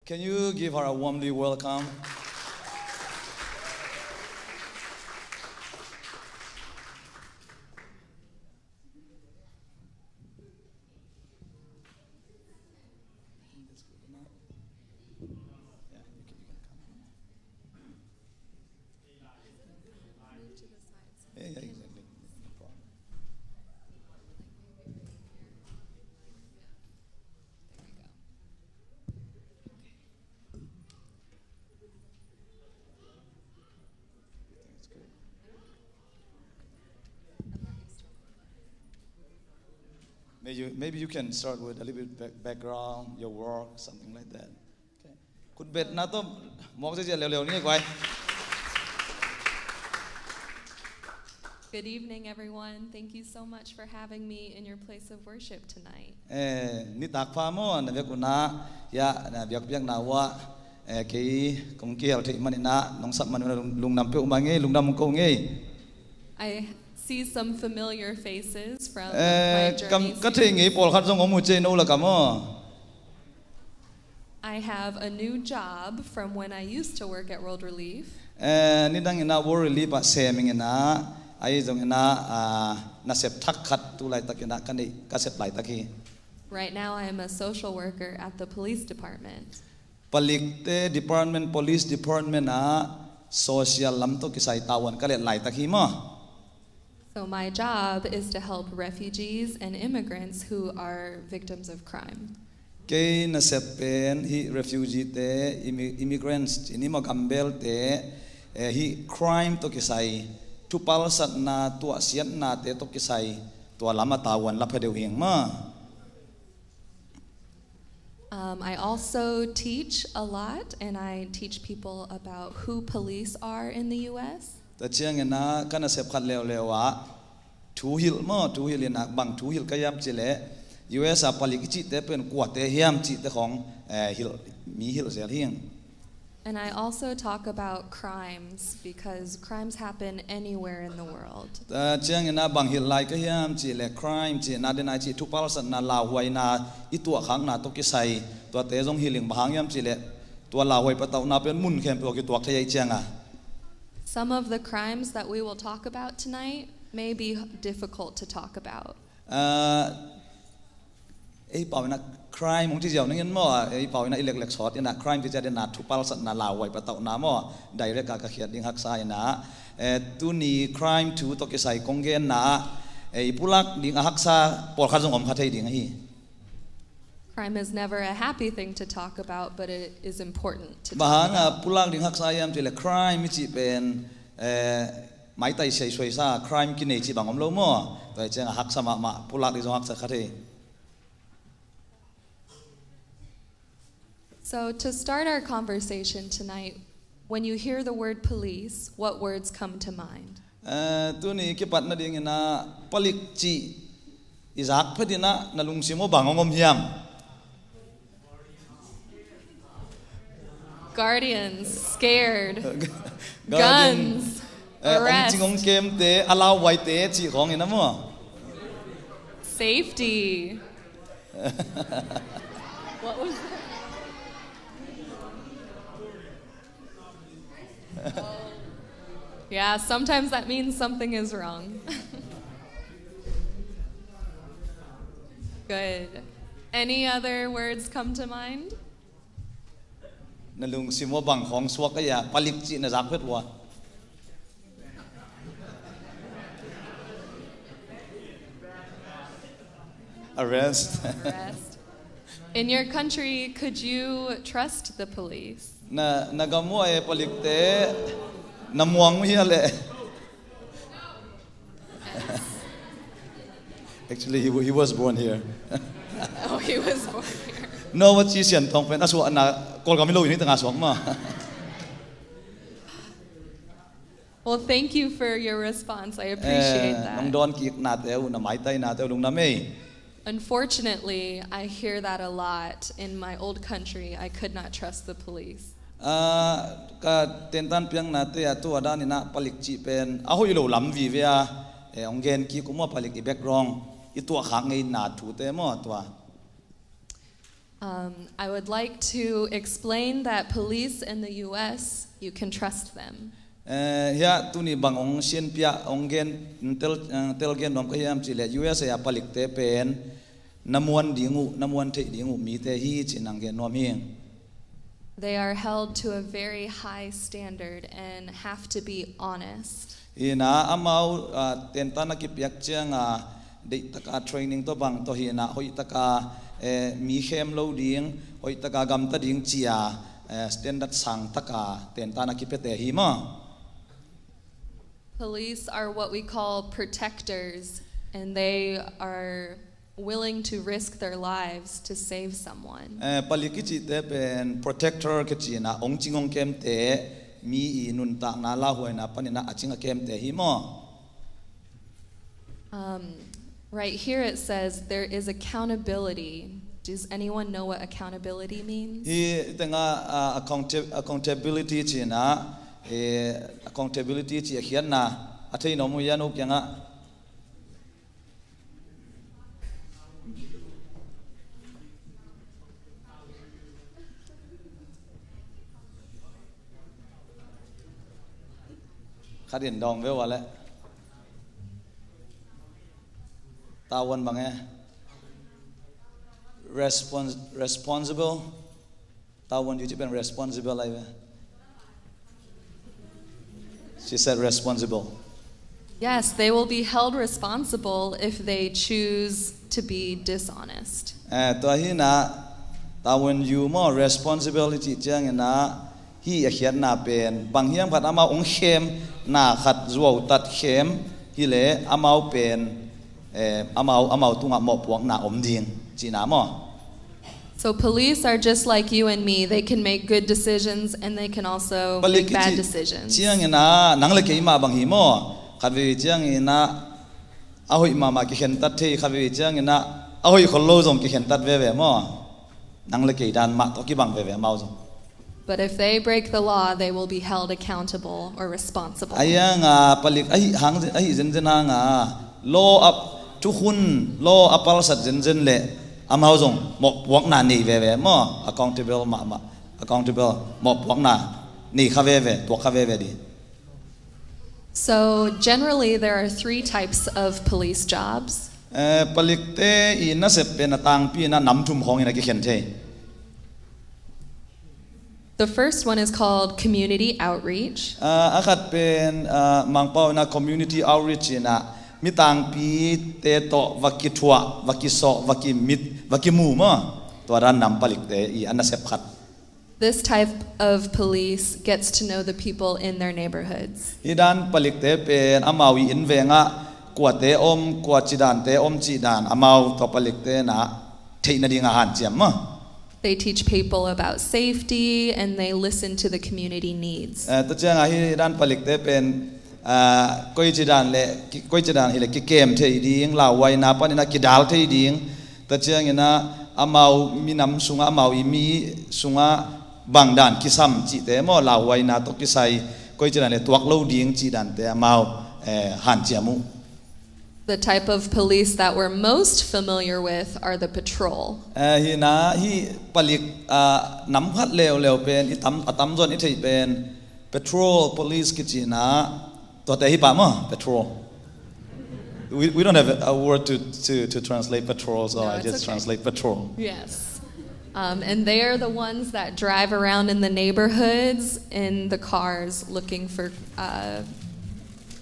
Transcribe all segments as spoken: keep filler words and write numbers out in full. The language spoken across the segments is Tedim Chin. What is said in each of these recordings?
Can you give her a warmly welcome? I think that's good enough. Yeah, you can, you can come. Move to the side so— Yeah, yeah, exactly. No problem. There we go. Maybe you, maybe you can start with a little bit back, background, your work, something like that. Okay. Khutbetna tawh mawk ziahziah leuleu ni guai. Good evening, everyone. Thank you so much for having me in your place of worship tonight. Eh, nitak pha maw, na vek un ah, ya, na biakpiakna uh ah, eh, kei kong kihel theih manin ah, nong sap man un ah lung, lungdam peuhmah ing ei, lungdam kong ko ing ei. I see some familiar faces from my Eh, kam, journeys ka thei here. Ngei pawlkhat zong om uh ci ei, no lak ah maw. I have a new job from when I used to work at World Relief. Eh, nidang in ah World Relief ah sem ing in ah, ahi zongin ah, ah, nasep thak khat tu laitak in ah ka neih, ka sep laitak hi. Right now, I am a social worker at the police department. Palikte department, police department ah social lam tawh kisai tavuan ka let laitak hi maw. So my job is to help refugees and immigrants who are victims of crime. Kei nasep pen hih refugee te, immi-, immigrants, ci ni maw, gambelte, eh, hih crime tawh kisai, thupalsatna, tuahsiatnate tawh kisai, tua lam ah tavuan la pha deuh hi ing maw. Um, I also teach a lot, and I teach people about who police are in the U S. Tua ciangin ah ka nasep khat leuleu ah thuhilh maw, thuhilh in ah bang thuhilh ka hiam cih leh U S ah palik i cihte pen kuate hiam cihte khawng, eh, hilh, mi hilh zel hi ing. And I also talk about crimes because crimes happen anywhere in the world. Tua ciangin ah bang hilh lai ka hiam cih leh crime cihna, den a i cih thupalsatna, lauhuaina, i tuahkhakna tawh kisai, tuate zong hilh ing. Bang hang hiam cih leh tua lauhuai patauhna pen mun khempeuh ah kituak thei ahih ciang a. Some of the crimes that we will talk about tonight may be difficult to talk about. Ah, ei pau in ah crime hong ci ziau ning in maw, ei pau in ah i leklek sawt in ah crime ci ciat in ah thupalsatna, lauhuai patauhna maw, direct ah ka khiat ding haksa in ah. Eh, tuni crime thu tawh kisai kong genna ah, eh, i pulak ding a haksa pawlkhat zong om kha thei ding ahi. Crime is never a happy thing to talk about, but it is important to talk about. Bang hang a pulak ding haksa hiam cih leh crime i cih pen, eh, maitai siaisuaisa, crime kinei cih bang om lo maw. Tua hi ciang a haksa mahmah, pulak ding zong haksa kha thei. So to start our conversation tonight, when you hear the word police, what words come to mind? Eh, tuni kipat nading in ah palik cih i zak phet in ah na lungsim ah bang hong om hiam? Guardians, scared. Guardian, guns, eh, hong cing, arrest, hong kemte, a lauhuaite cih khawng in ah maw. Safety. What was that? Yeah, sometimes that means something is wrong. Good. Any other words come to mind? Na lungsim ah bang khawng suak a, ya, palik cih na zak phet uh a? Arrest. Arrest. In your country, could you trust the police? Na, na gam uh ah e palikte, na muang uh hia leh? Actually, he, he was born here. Oh, he was born here. No, what ci Sian Thawng pen a suahna Kawlgam hi lo in hih tangah suak mah. Well, thank you for your response. I appreciate that. Eh, nong dawnkiknate uh, na maitainate uh lungdam ei. Unfortunately, I hear that a lot. In my old country, I could not trust the police. Ah, ka tentan piaknate ah tua dan in ah palik cih pen a hoih lo lam vive a, eh, hong gen kik uh maw, palik i background, i tuahkhak ngeina thute maw tua. Um, I would like to explain that police in the U S, you can trust them. Eh, hiah tuni bang hong sianpiah, hong gen, tel, eh, tel gen nuam ka hiam cih leh U S A a palikte pen na muan ding uh, na muan theih ding uh mite hi ci-in hong gen nuam hi. They are held to a very high standard and have to be honest. Hi-in ah amau, ah, tentan a kipiak ciangin, ah, deihtaka training tawh bang tawh hi-in ah hoihtaka, eh, mi khem lo ding, hoihtaka gamta ding ci-a, eh, standard sangtaka tentan a kipiate hi maw. Police are what we call protectors, and they are willing to risk their lives to save someone. Eh, palik i cihte pen protector kici-in ah hong cing hong kemte, mi i nuntakna lauhuaina panin ah a cing a kemte hi maw. Um, right here it says there is accountability. Does anyone know what accountability means? Hi tengah, ah, accounta-, accountability ci-in ah, eh, accountability ci a khiatna a thei nuam uh hia, no kiangah? Khat in dawng ve uh a leh. Tavuan bang e? Respons-, responsible. Tavuan, you ci pen responsible lai ve. She said responsible. Yes, they will be held responsible if they choose to be dishonest. Eh, tua hi-in ah, Tavuan, you maw, responsibility ciangin ah, hih a khiatna pen bang hiam khat amau hong khemna khat zuautat khem hileh amau pen, eh, amau, amau tungah mawhpuakna om ding cihna maw. So police are just like you and me. They can make good decisions and they can also make bad decisions. Palik i cih ciangin ah nang le kei mah bang hi maw. Khat veve ciangin ah a hoih mahmah kikhentat thei, khat veve ciangin ah a hoih khol lo zong kikhentat veve maw. Nang le kei dan mah tawh kibang veve amau zong. But if they break the law, they will be held accountable or responsible. Ahi hangin palik ahih hang, ahih zenzen hangin law a, thukhun law a palsat zenzen leh amau zong mawhpuakna nei veve maw, accountable mahmah, accountable, mawhpuakna nei kha veve, tuak kha veve ding. So generally there are three types of police jobs. Eh, palikte i nasep pen a tangpi-in ah nam thum khawngin a kikhen thei. The first one is called community outreach. Ah, a khat pen, ah, Mangpau in ah community outreach in ah mi tangpite tawh va kithuah, va kisawh, va kimit, va kimu maw. Tua dan nam palikte i a nasep khat. This type of police gets to know the people in their neighborhoods. Hih dan palikte pen amau i inn vengah kuate om, kua cidante om cih dan amau tua palikte in ah theih nading a hanciam maw. They teach people about safety and they listen to the community needs. Eh, tua ciangin hih dan palikte pen, ah, koi cidan le, ki-, koi cidan hileh kikem thei ding, lauhuaina panin ah kidal thei ding. Tua ciangin ah amau minam sungah, amau i mi sungah bang dan kisam cihte maw, lauhuaina tawh kisai, koi cidan le tuak lo ding cih dante amau, eh, hanciam uh. The type of police that we're most familiar with are the patrol. Eh, hih in ah, hih palik, ah, nam khat leuleu pen, i tam, a tamzaw in i theih pen patrol police kici in ah, tuate hi pah maw, patrol. We, we don't have a word to, to, to translate patrol, so I just translate patrol. Yes. Um, and they are the ones that drive around in the neighborhoods in the cars looking for, uh,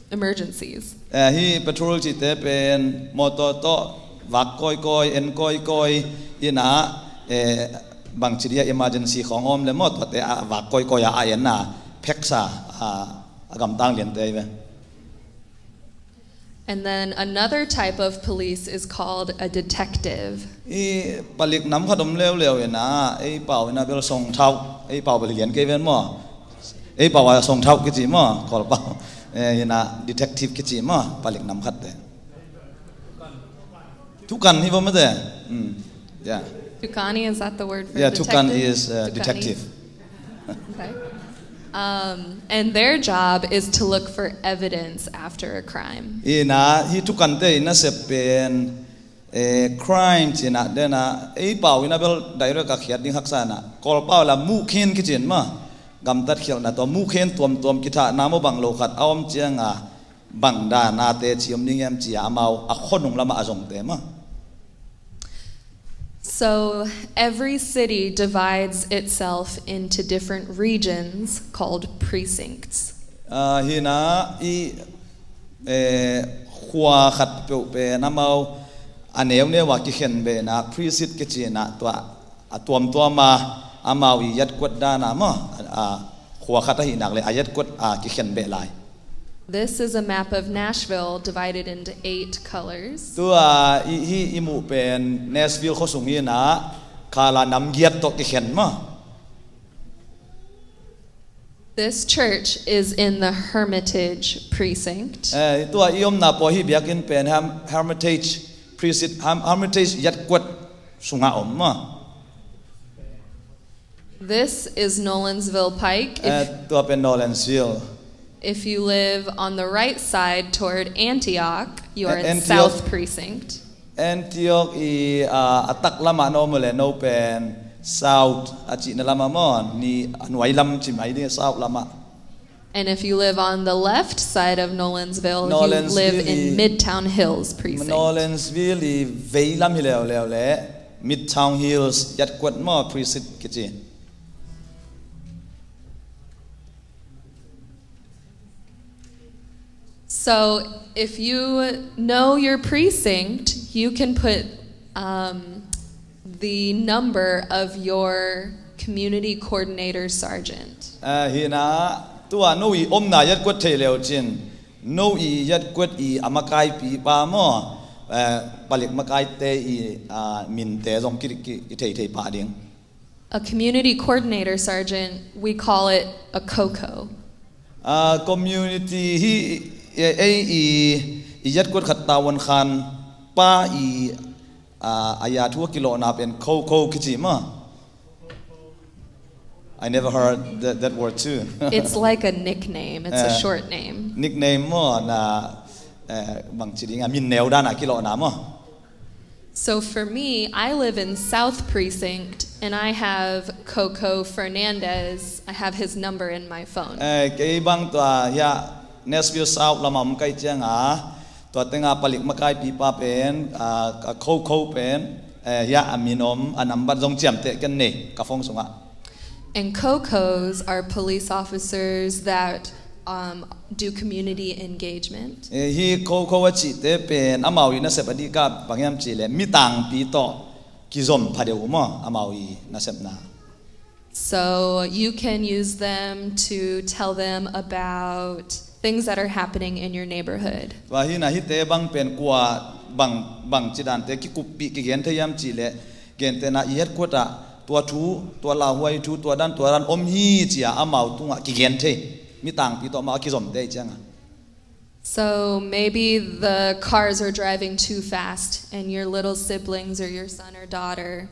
emergencies. Eh, hih patrol cihte pen mawtaw tawh vak kawikawi, en kawikawi in ah, eh, bangci dia emergency khawng om leh mawtaw te a vak kawikawi a, a en a, pheksa a, a gamtang liante hi ve. And then another type of police is called a detective. I palik nam khat om leuleu in ah, ei pau in ah bel songthau, ei pau bel lian kei ven maw. Ei pau a songthau kici maw, Kawl pau. Eh, in ah detective kici maw, palik nam khat te. Thukan hi maw mate. Hmm. Yeah. Tukani, is that the word for detective? Yeah, thukan is, uh, detective. Okay. Um, and their job is to look for evidence after a crime. In ah, hih thukante i nasep pen Eh, crime cih inah, den ah, ei pau inah bel direct a khiat ding haksa inah, Kawl pau la muh khin kici in maw. Gamtat khialhna tua muh khin tuamtuam, kithahna maw bang lo khat a om ciang a, bang dan a teci om ding hiam ci a, amau a khonung lamah a zongte maw. So every city divides itself into different regions called precincts. Ah, hi inah i, eh, khua khat peuh pen amau a neuneu a kikhen beh inah precinct kici inah, tua a tuamtuam a, amau i yatkuat dan a maw, a, a khua khat ahih nak leh a yatkuat a kikhen beh lai. This is a map of Nashville divided into eight colors. Tua i, hi i muh pen Nashville khuasung hi inah, kala nam giat tawh kikhen maw. This church is in the Hermitage precinct. Eh, tua i omna pawh hi biakinn pen Herm-, Hermitage precinct, Herm-, Hermitage yatkuat sungah om maw. This is Nolensville Pike. If, eh, tua pen Nolensville. If you live on the right side toward Antioch, you are, eh, in Antioch. South Precinct. Antioch i, ah, a tak lamah na om uh leh no pen South a cihna lamah maw, ni a nuai lam ci mai ding, South lamah. And if you live on the left side of Nolensville, you live in Nolensville i, Midtown Hills Precinct. Nolensville i veilam hi leuleu leh Midtown Hills yatkuat maw, precinct kici. So if you know your precinct, you can put, um, the number of your community coordinator sergeant. Eh, hi inah, tua no i omna yatkuat thei leu cin, no i yatkuat i a makaipipa maw, eh, palik makaite i, ah, minte zong ki, ki, kithei thei pah ding. A community coordinator sergeant, we call it a COCO. Ah, community hi, eh, ei i, i yatkuat khat, tavuan khan pa i, ah, a ya thu a kilawhna pen COCO kici maw. I never heard that, that word too. It's like a nickname. It's a, eh, short name. Nickname maw, na, eh, bangci ding a, min neu dan a kilawhna maw. So for me, I live in South Precinct, and I have COCO Fernandez. I have his number in my phone. Eh, kei bang tua hi a, Nashville South lamah om ka hih ciang a, tua teng a palik makaipipa pen, ah, ka COCO pen, eh, hi a, a min om, a nambat zong ciamteh ken nei ka phone sungah. And COCOs are police officers that, um, do community engagement. Eh, hi COCO a cihte pen amau i nasep a dih ka bang hiam cih leh mi tangpi tawh kizom phadeuh uh maw, amau i nasepna. So you can use them to tell them about things that are happening in your neighborhood. Tua hi inah hihte bang pen kua bang, bangci dante kikuppih kigen thei hiam cih leh, gentehna i headquarter ah tua thu, tua lauhuai thu, tua dan, tua dan om hi ci a amau tungah kigen thei. Mi tangpi tawh amau a kizomte i ciang a. So maybe the cars are driving too fast and your little siblings or your son or daughter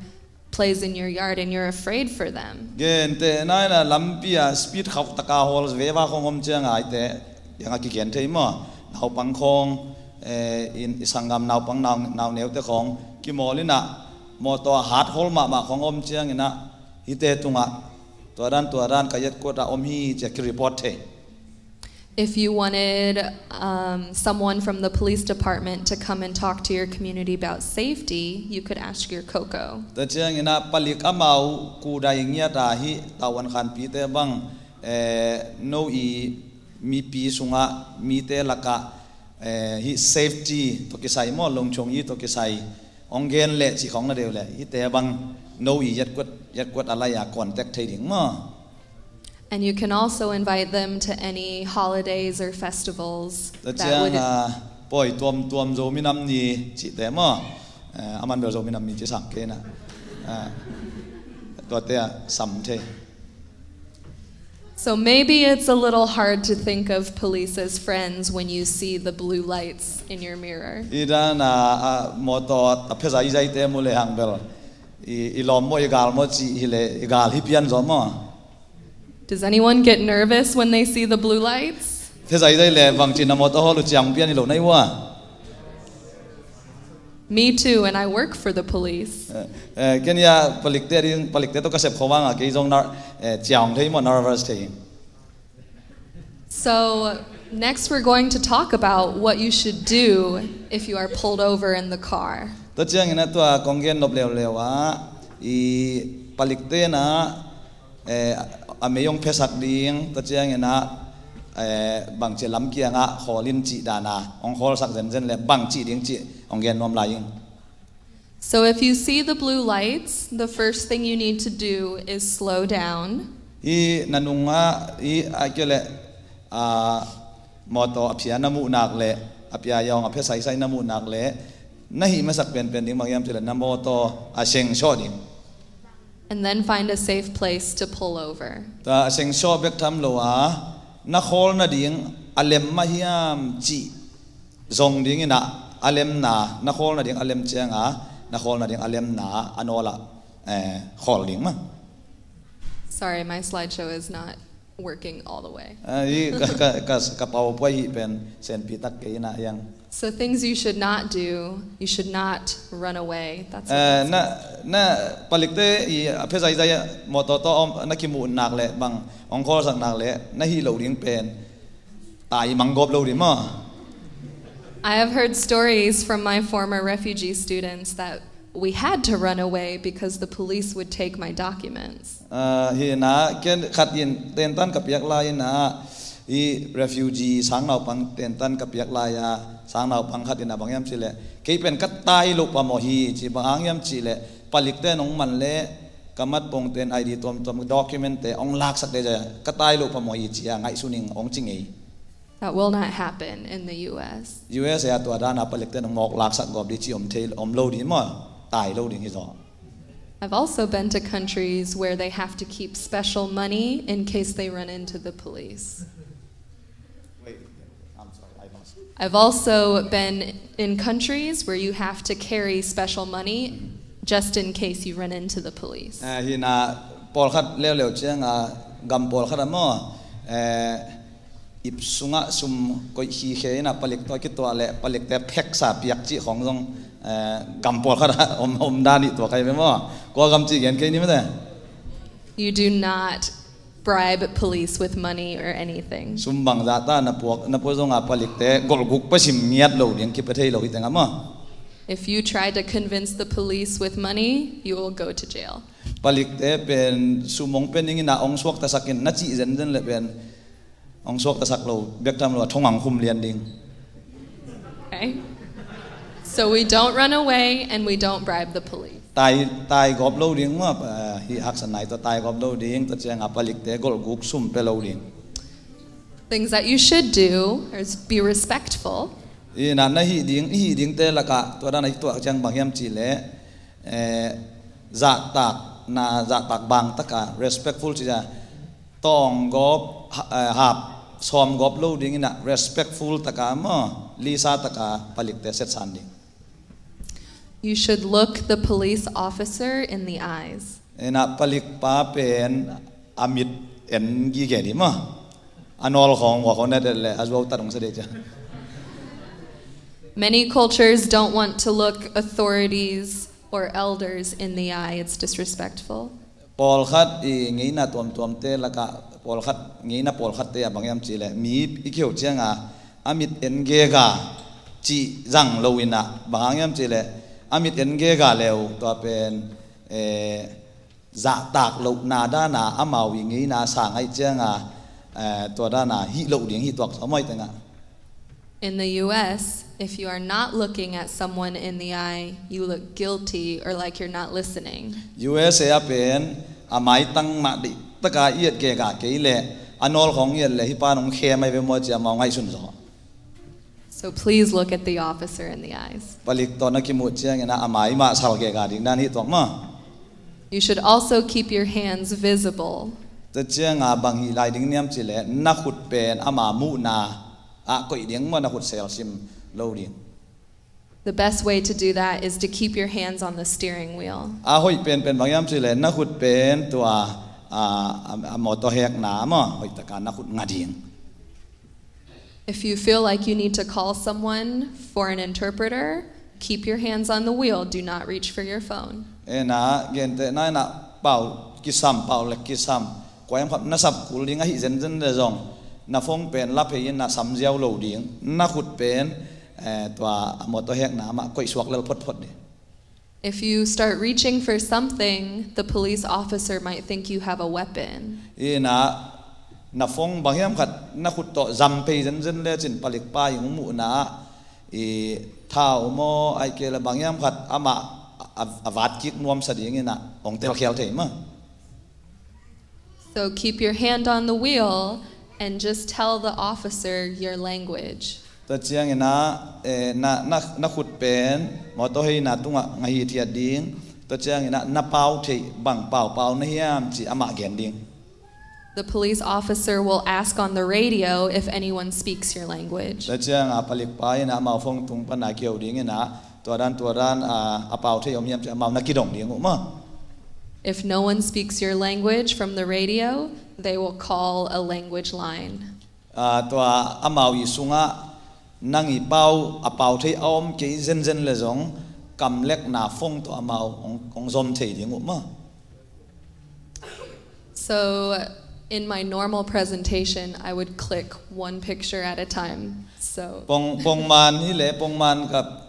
plays in your yard and you're afraid for them. Gentehna in a lampi ah speed khauh taka hawl veva khong om ciang a, eite hiang a kigen thei maw? Naupang khong, eh, in, i sanggam naupang nau, nau neute khong kimawl in a, mawtaw a hat hawl mahmah khong om ciang in a, hihte tungah tua dan, tua dan ka headquarter ah om hi ci a kireport thei. If you wanted, um, someone from the police department to come and talk to your community about safety, you could ask your COCO. Tua ciang in a palik amau kudai ngiat a hih tavuan khanpite bang, eh, no i mipi sungah, mite lakah, eh, hih safety tawh kisai maw, lungchong i tawh kisai hong gen leh cih khong na deuh leh, hihte bang no i headquarter, headquarter a lai a contact thei ding maw. And you can also invite them to any holidays or festivals. Tua ciang a, pawi tuamtuam Zomi Nam Ni cihte maw. Eh, a man bel Zomi Nam Ni ci sam kei na. Eh, tuate a sam thei. So maybe it's a little hard to think of police as friends when you see the blue lights in your mirror. I dan a, a, mawtaw a phezaizai te mu lehang bel i, i lawm maw, i gal maw cih hi leh, i gal hi pian zaw maw. Does anyone get nervous when they see the blue lights? Phezaizai leh bangci na mawtaw hawl uh ciang pian i lo nai ua. Me too, and I work for the police. Eh, eh, ken ia palikte ding, palikte tawh ka sep khawng banga kei zong nar, eh, ciang thei maw, nervous thei. So, next we're going to talk about what you should do if you are pulled over in the car. Tua ciangin a tua kong gen nop leuleu a, i palikte na, eh, a mei hong phiasak ding, tua ciangin a, eh, bangci lam kiangah khawl in cih dana, hong khawlsak zenzen le bangci ding cih hong gen nuam lai ing. So if you see the blue lights, the first thing you need to do is slow down. Hi na nungah, hi a kile, ah, mawtaw a phia na muh nak le, a pia yawng a phia saisai na muh nak le, na hih masak penpen ding bang hiam cih le na mawtaw a seng sawh ding. And then find a safe place to pull over. Tua a seng sawh bek tham lo a, na khawl nading a lem mah hiam cih zong dingin a, a lemna, na khawl nading a lem cianga, na khawl nading a lemna a nawlah, eh, khawl ding mah. Sorry, my slideshow is not working all the way. Ah, hi ka, ka, ka, ka PowerPoint hi pen senpi tak kei na yang. So things you should not do, you should not run away. That's what, eh, that na, says. Na palikte i a phia zaizai mawtaw tawh om, na kimuh nak le bang hong khawlsak nak le na hih lo ding pen tai mang gawp lo ding maw. I have heard stories from my former refugee students that we had to run away because the police would take my documents. Ah, hi na, ken khat in tentan ka piak lai in a, hi refugee sangnaupang tentan ka piak lai a, sangnaupang khat in a bang hiam cih le, kei pen ka tai loh phamawh hi, ci bang hang hiam cih le, palikte nong man le, ka mat pongten I D tuamtuam document te hong laksak dei cia, ka tai loh phamawh hi cia ngaihsun ing hong ci ngei. That will not happen in the U S. U S a tua dana palikte nong mawk laksak gawp ding ci om thei om lo ding maw, tai lo ding hi zaw. I've also been to countries where they have to keep special money in case they run into the police. Wait, I'm sorry, I lost. I've also been in countries where you have to carry special money just in case you run into the police. Eh, hi na pawlkhat leuleu cianga gam pawlkhat a maw, eh, ip sungah sum koih khikhe in a palik tawh kituah le palikte pheksa piak cih khawng zong, eh, gam pawlkhat a om, om dan ih tuak ahi ve maw. Kua gam cih gen kei ni mate. You do not bribe police with money or anything. Sum bangzah ta na puak, na puak zonga palikte golhguk pasim ngiat lo ding kipia thei lo hi teng a maw. If you try to convince the police with money, you will go to jail. Palikte pen sum hong pia ning in a hong suaktasak in na cih zenzen le pen hong suaktasak lo bek tham lo a thong ang khum lian ding. Okay. So we don't run away and we don't bribe the police. Tai, tai gawp lo ding maw, ah, hi haksa nai tawh tai gawp lo ding, tua cianga palikte golhguk sum pia lo ding. Things that you should do is be respectful. I na, na hih ding, i hih dingte lakah tua dan a i tuak ciang bang hiam cih le, eh, zahtak, na zahtak bang taka respectful ci a, tawng gawp, ha-, eh, hap sawm gawp lo ding in a respectful taka maw, lisa taka palikte setsan ding. You should look the police officer in the eyes. In a palikpa pen a mit en gige ding maw. A nawl khawng, hua khawng na det le a zuau tat hong sa dei cia. Many cultures don't want to look authorities or elders in the eye. It's disrespectful. Pawlkhat i ngeina tuamtuamte lakah, pawlkhat, ngeina pawlkhatte a bang hiam cih le, mi i kiho cianga a mit en gega cih zang lo in a, bang hang hiam cih le, a mit en gega leu, tua pen, eh, zahtak lohna dana amau i ngeina sang ahih cianga, eh, tua dana hih loh ding hih tuak sawm ahi teng ah. In the U S, if you are not looking at someone in the eye, you look guilty or like you're not listening. U S A a pen a maitang mah deih taka i et gega kei le a nawl khawng i et le hih pa nong khem ahi ve maw cia amau ngaihsun zaw. So please look at the officer in the eyes. Palik tawh na kimuh ciangin a mai mah sal gega ding dan hih tuak maw. You should also keep your hands visible. Tua cianga bang hih lai ding niam cih le na khut pen ama muhna ah koih ding maw, na khut selsim lo ding. The best way to do that is to keep your hands on the steering wheel. A hoih penpen bang hiam cih le na khut pen tua, a, a, a mawtaw hekna maw, hoih taka na khut nga ding. If you feel like you need to call someone for an interpreter, Keep your hands on the wheel. Do not reach for your phone. Ena, gente na ena pau kisam, pau le kisam. Kua hiam khat na sap kul ding ahi zenzen le zong, na phone pen la phei in na sam ziau lo ding. Na khut pen, eh, tua a mawtaw hekna mah koih suak lel photphot ding. If you start reaching for something, the police officer might think you have a weapon. Ina, na phone bang hiam khat na khut tawh zam phei zenzen le cin palik pa in hong muhna ah, i thau maw, ai kei le bang hiam khat amah a, a vat kik nuam sa ding ina, hong telkhial thei mah. So keep your hand on the wheel and just tell the officer your language. Tua ciangin ah, eh, na, na, na khut pen mawtaw heina tungah ngah hithiat ding. Tua ciangin ah na pau theih bang paupau na hiam ci amah gen ding. The police officer will ask on the radio if anyone speaks your language. Tua ciangin ah palik pa in ah amau phone tung pan a kio ding in ah, tua dan, tua dan, ah, a pau thei om hiam ci amau na kidong ding uh maw. If no one speaks your language from the radio, they will call a language line. Ah, tua amau i sungah nang i pau, a pau thei a om kei zenzen le zong, kamlekna phone tawh amau hong, hong zom thei ding uh maw. So, in my normal presentation, I would click one picture at a time. So, pong, pongman hi le, pongman ka,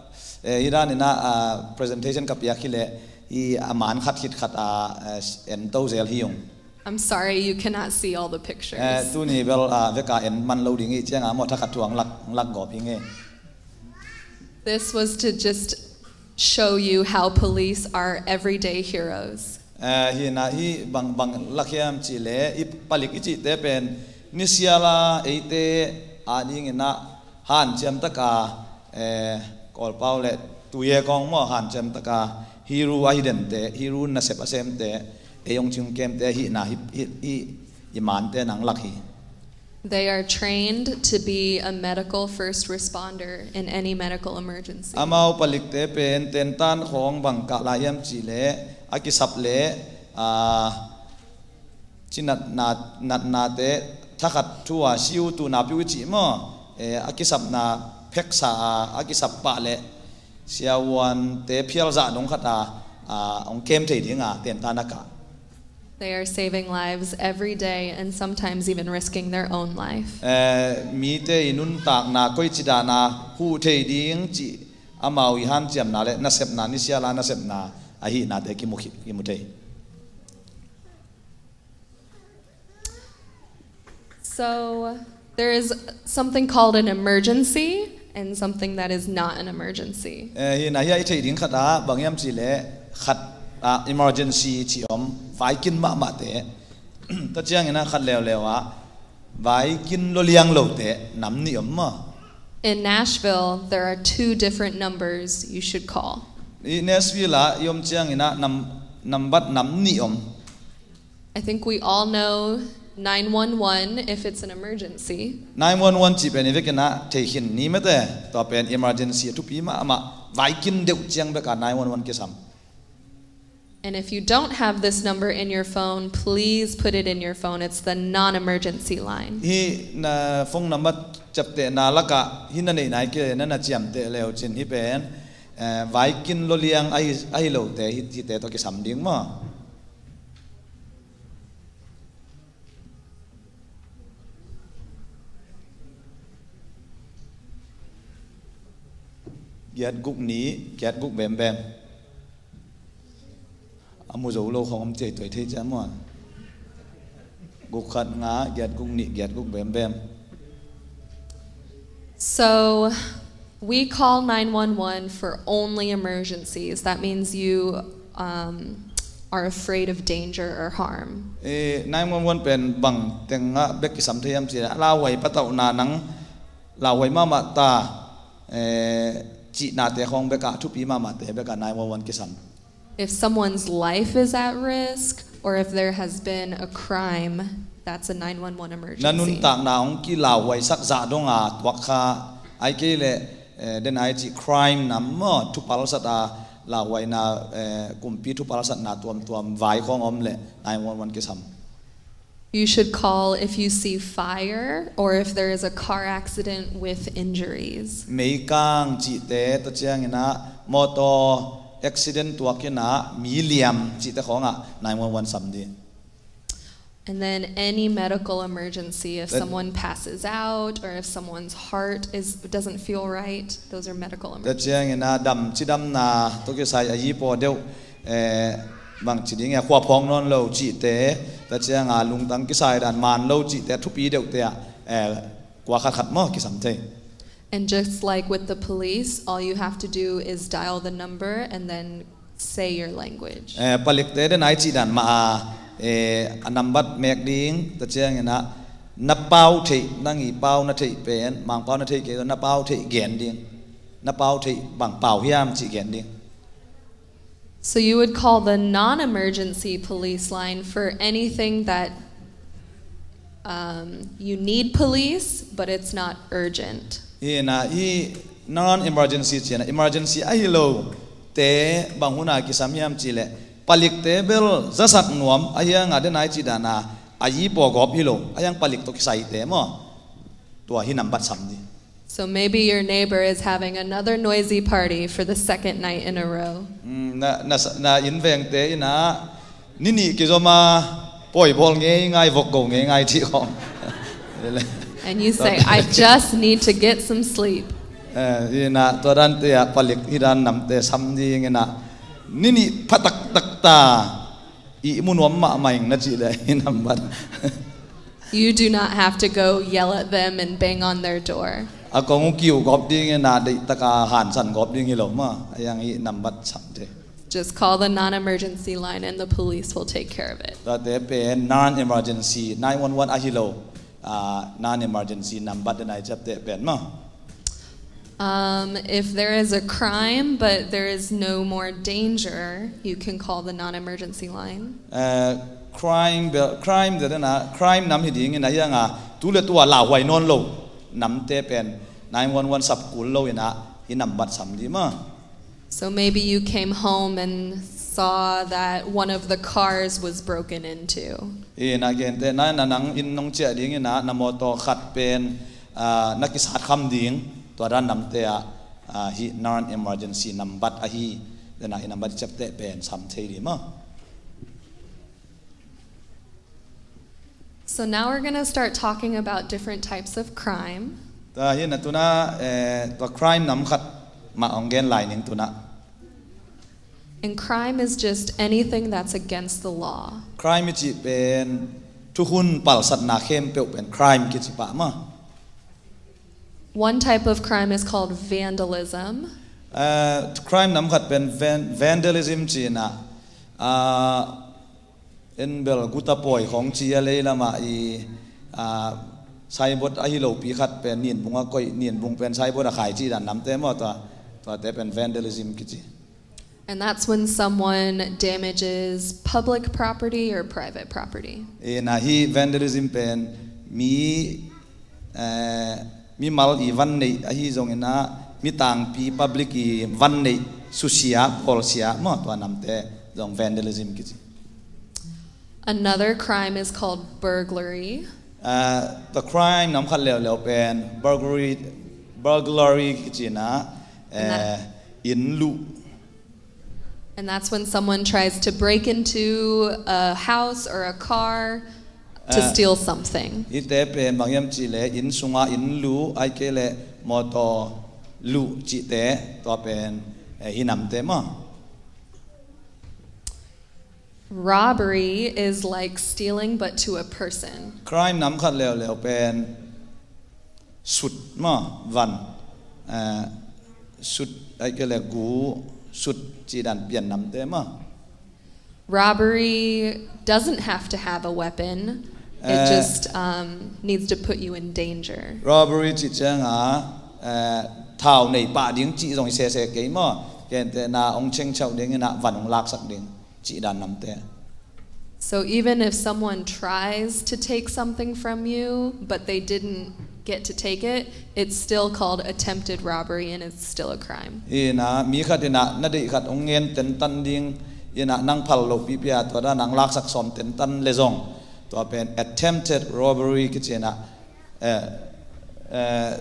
eh, hi dan ina, ah, presentation ka piak hi le, i a man khat khit khat a, eh, en to zel hi ung. I'm sorry, you cannot see all the pictures. Eh, tuni bel, ah, veka en man lo ding i cianga maw thakhat thu ang lak, ang lak gawp hi nge. This was to just show you how police are everyday heroes. Eh, hi na hi bang, bang lak hiam ci le, i palik i cihte pen nisiala eite a ding ina hanciam taka, eh, Kawlpau le tuye kong maw hanciam taka hi ru a hi dente, hi ru nasep a semte, ei hong cing kemte hi na hi, hi, hi i mante nang lak hi. They are trained to be a medical first responder in any medical emergency. Amau palikte pen tentan khawng bang kah lai hiam ci le a kisap le, ah, cinatna, natnate thakhat thu a siu tu na piu i cih maw, eh, a kisapna pheksa a, a kisap pah le siavuante phialzah dong khat a, ah, hong kem thei dinga tentan a kah. They are saving lives every day and sometimes even risking their own life. Eh, mite i nuntakna koici dana huh thei ding cih amau i hanciamna le nasepna, nisiala nasepna ahihnate kimu, kimu thei. So, there is something called an emergency and something that is not an emergency. Eh, hi na hi a i theih ding khat ah, bang hiam ci le khat ah emergency ci om, vaikin mahmahte. Tua ciangin ah khat leuleu ah, vaikin lo liang lote, nam nih om maw. In Nashville, there are two different numbers you should call. I Nashville ah i om ciangin ah nam, nambat nam nih om. I think we all know nine one one if it's an emergency. Nine one one cih pen i vekin ah thei khin ni mete, tua pen emergency a thupi mahmah, vaikin deuh ciang bek a nine one one kisam. And if you don't have this number in your phone, please put it in your phone. It's the non-emergency line. Hi na phone number ciaptehna lakah hi na neih nai kei le na na ciamteh leu cin hi pen, eh, vaikin lo liang ahi, ahi lote hi, hite tawh kisam ding maw. Giat guk nih, giat guk bembem. A mu zo lo khong om ciai tuai thei ciam maw. Guk khat nga, giat guk nih, giat guk bembem. So, we call nine one one for only emergencies. That means you, um, are afraid of danger or harm. Eh, nine one one pen bang tengah bek kisam thei hiam ci le, a lauhuai patauhna nang lauhuai mahmah ta, eh, cihnate khawng bek a, thupi mahmahte bek a nine one one kisam. If someone's life is at risk, or if there has been a crime, that's a nine one one emergency. Na nuntakna hong kilauhuaisak zah dong a tuak kha, ai kei le, eh, den ai cih crime nam maw, thupalsat a lauhuaina, eh, kumpi thupalsatna tuamtuam vai khawng om le nine one one kisam. You should call if you see fire or if there is a car accident with injuries. Meikang cihte, tua ciangin ah motor accident tuakin ah mi liam cihte khawngah nine one one sam ding. And then any medical emergency, if someone passes out or if someone's heart is, doesn't feel right, those are medical emergencies. Tua ciangin ah dam cidamna tawh kisai a yi paw deuh, eh, bangci ding e, khua phawng nawn lo cihte, tua ciangah lungtang kisai dan man lo cihte, thupi deuhte ah, eh, kua khatkhat maw kisam thei. And just like with the police, all you have to do is dial the number and then say your language. Eh, palikte den ai cih dan mah a, eh, a nambat mek ding, tua ciangin ah na pau theih, nang i pau na theih pen, Mangpau na theih kei, na pau theih gen ding. Na pau theih bang pau hiam cih gen ding. So you would call the non-emergency police line for anything that, um, you need police, but it's not urgent. Hi na, hi non-emergency ci-in ah, emergency ahi lo te bang hun a kisam hiam cih leh, palikte bel zasak nuam, ahi hangah den ai cih dan a, a yi paw gawp hi lo, ahi hang palik tawh kisaite maw, tua hi nambat sam ding. So maybe your neighbor is having another noisy party for the second night in a row. Mm, na, na, na inn vengte in ah, ni nih kizom a pawi bawl ngeingai, vok go ngeingai cih khawng. And you say, "I just need to get some sleep." Eh, in ah, tua dante ah palik hi dan namte sam ding in ah, ni nih pha taktak ta, ihmu nuam mahmah ing na cih leh hi nambat. You do not have to go yell at them and bang on their door. A kong uh kiu gawp ding in ah, deihtak a hansan gawp ding hi lo maw, ahi hang hi nambat sam ding. Just call the non-emergency line and the police will take care of it. Tuate pen non-emergency, nine one one ahi lo, ah, non-emergency nambat den ai ciapteh pen maw. Um, if there is a crime but there is no more danger, you can call the non-emergency line. Eh, crime bel, crime den ah, crime nam hi ding in ah, ahi hangah tu le tu a lauhuai nawn lo namte pen nine one one sap kul lo in ah, hi nambat sam ding maw. So maybe you came home and saw that one of the cars was broken into. In ah gentehna in ah, nang inn nong ciah ding in ah, na motor khat pen, ah, na kisat kham ding, tua dan namte ah, ah, hi non-emergency nambat ahi, den ah hi nambat i ciapteh pen sam thei ding maw. So now we're gonna start talking about different types of crime. Tua hi na, tu in ah, eh, tua crime nam khat mah hong gen lai ning tu in ah. And crime is just anything that's against the law. Crime i cih pen thukhun palsatna khempeuh pen crime kici pah maw. One type of crime is called vandalism. Eh, crime nam khat pen van-, vandalism ci-in ah, ah, en bel guta pawi khawng ci a, lei lamah i, ah, signboard ahi lopi khat pen ninbung a koih, ninbung pen signboard a khai cih dan namte maw, tua, tuate pen vandalism kici. And that's when someone damages public property or private property. In ah, hi vandalism pen mi, eh, mimal i van neih ahi zongin ah, mi tangpi public i van neih susia, bawlsia maw, tua namte zong vandalism kici. Another crime is called burglary. Eh, tua crime nam khat leuleu pen burglary, burglary kici in ah, eh, inn luh. And that's when someone tries to break into a house or a car to, eh, steal something. Hihte pen bang hiam cih leh inn sungah inn luh, ahih kei leh motor luh cihte, tua pen, eh, hi namte maw. Robbery is like stealing but to a person. Crime nam khat leuleu pen sut maw, van, eh, sut, ahih kei leh gu, sut cih dan pian namte maw. Robbery doesn't have to have a weapon. It, eh, just, um, needs to put you in danger. Robbery cih ciangah, eh, thau nei pah ding cih zong hi sese kei maw. Gentehna hong chengchauh ding in ah van hong laksak ding cih dan namte. So even if someone tries to take something from you, but they didn't get to take it, it's still called attempted robbery and it's still a crime. In ah, mi khat in ah na deih khat hong ngen tentan ding, in ah nang phal loh pipi a tua dan hong laksak sawm tentan leh zong, Tua pen attempted robbery kici in ah, eh, eh,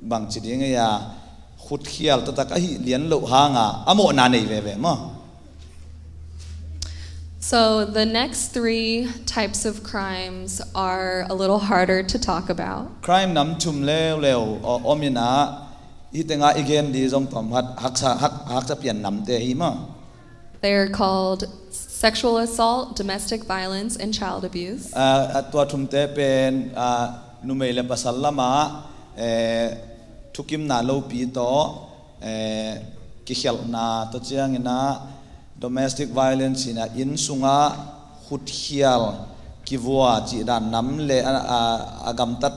bangci ding a, khutkhial taktak ahih lian loh hanga a mawhna nei veve maw. So the next three types of crimes are a little harder to talk about. Crime nam thum leuleu a om in ah, hih tengah i gen ding zong tawm khat haksa, hak, haksa pian namte hi maw. They are called sexual assault, domestic violence, and child abuse. Ah, ah, tua thumte pen, ah, numei le pasal lamah, eh, thukimna lopi tawh, eh, kikhialhna tawh ciangin ah, domestic violence in ah inn sungah khutkhial kivua cih dan nam le a, a, a gamtat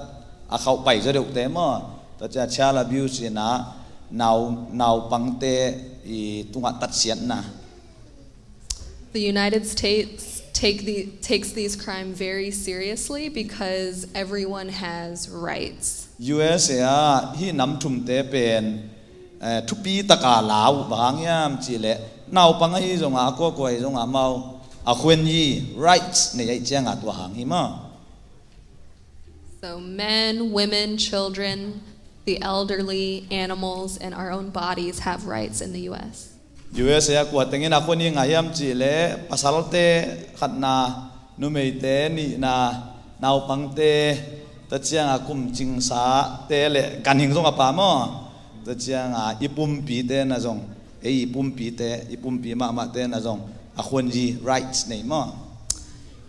a khauh pai zaw deuhte maw. Tua ciang child abuse in ah nau, naupangte i tungah tatsiatna. The United States take the, takes these crimes very seriously because everyone has rights. U S A ah hih nam thumte pen, eh, thupi taka la uh bang hang hiam cih leh, naupang ahi zongah, a kuakua ahi zongah amau a khuenyi rights nei ahih ciangah tua hang hi maw. So men, women, children, the elderly, animals, and our own bodies have rights in the U S. U S A ah kua tengin a khuenyi ngah hiam cih leh, pasalte khatna, numeite nihna, naupangte, tua ciangah kumcingsate le ganhing zong a pha maw. Tua ciangah i pumpite na zong, ei i pumpite, i pumpi mahmahte na zong a khuenyi rights nei maw.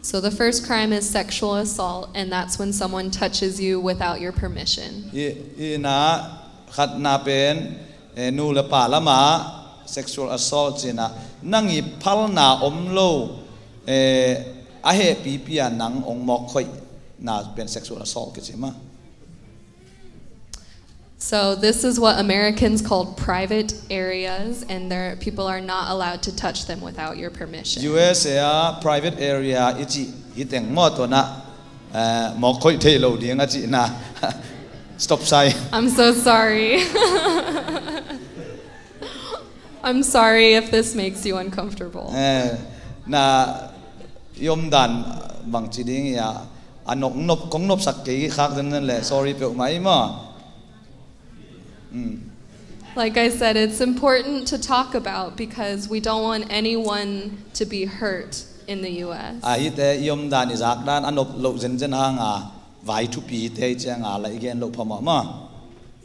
So the first crime is sexual assault, and that's when someone touches you without your permission. Hih, hih in ah khatna pen, eh, nu le pa lamah sexual assault ci in ah, nang i phalna om lo, eh, a hehpipi a nang hong mawk khoihna pen sexual assault kici maw. So this is what Americans called private areas, and there, people are not allowed to touch them without your permission. U S A ah private area i cih hih teng maw, tua in ah, eh, mawk khoih thei lo ding a cihna. Stop sign. I'm so sorry. I'm sorry if this makes you uncomfortable. Eh, na i omdan bangci ding hiam, a nop, nop, kong nopsak kei khak zenzen leh sorry peuhmah hi maw. Mm. Like I said, it's important to talk about because we don't want anyone to be hurt in the U S. A hihte i omdan i zakdan a nop loh zenzen hanga vai thupite i cianga la i gen loh phamawh maw.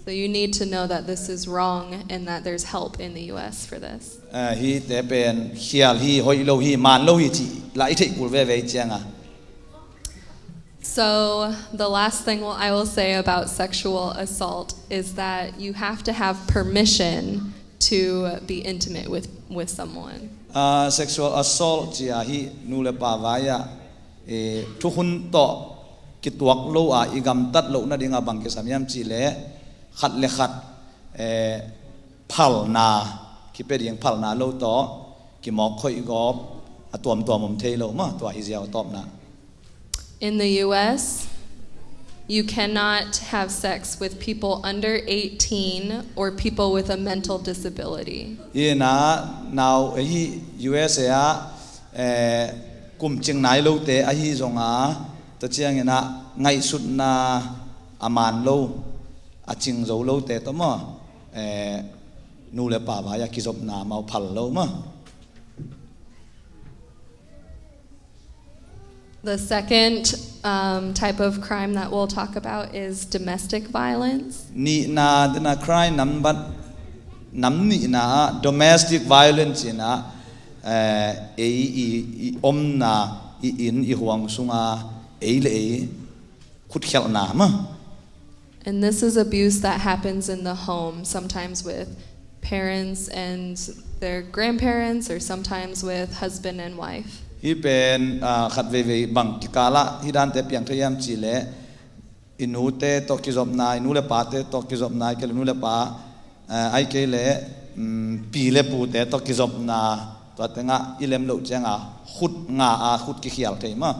So you need to know that this is wrong and that there's help in the U S for this. Eh, hihte pen khial hi, hoih lo hi, man lo hi cih la i theih kul veve i cianga. So the last thing I will say about sexual assault is that you have to have permission to be intimate with, with someone. Ah, sexual assault ci-a hih nu le pa vai-ah, eh, thukhun tawh kituak lo a i gamtat loh nadinga bang kisam hiam cihleh khat le khat, eh, phalna, kipia ding phalna lo tawh kimawk khoih gawp a tuamtuam om thei lo maw, tua hi ziau a tawpna. In the U S, you cannot have sex with people under eighteen or people with a mental disability. Hih in ah nau, eh, hih U S A ah, eh, kum cing nai lote ahi zonga, tua ciangin ah ngaihsutna a man lo, a cing zo lote tawh maw, eh, nu le pa vai-ah kizopna amau phal lo maw. The second, um, type of crime that we'll talk about is domestic violence. Nihna, dena crime number, nam nihna ah domestic violence in ah, eh, ei i, i omna, i inn, i huang sunga ei le ei khutkhialhna maw. And this is abuse that happens in the home, sometimes with parents and their grandparents, or sometimes with husband and wife. Hih pen, ah, khat veivei bang kikalah hih dante piang thei hiam cihleh, i nute tawh kizopna, i nu le pate tawh kizopna, ahih kei leh nu le pa, ah, ahih kei leh, mm, pi le pute tawh kizopna, tua tengah i lem loh cianga khut nga a khut kikhial thei maw.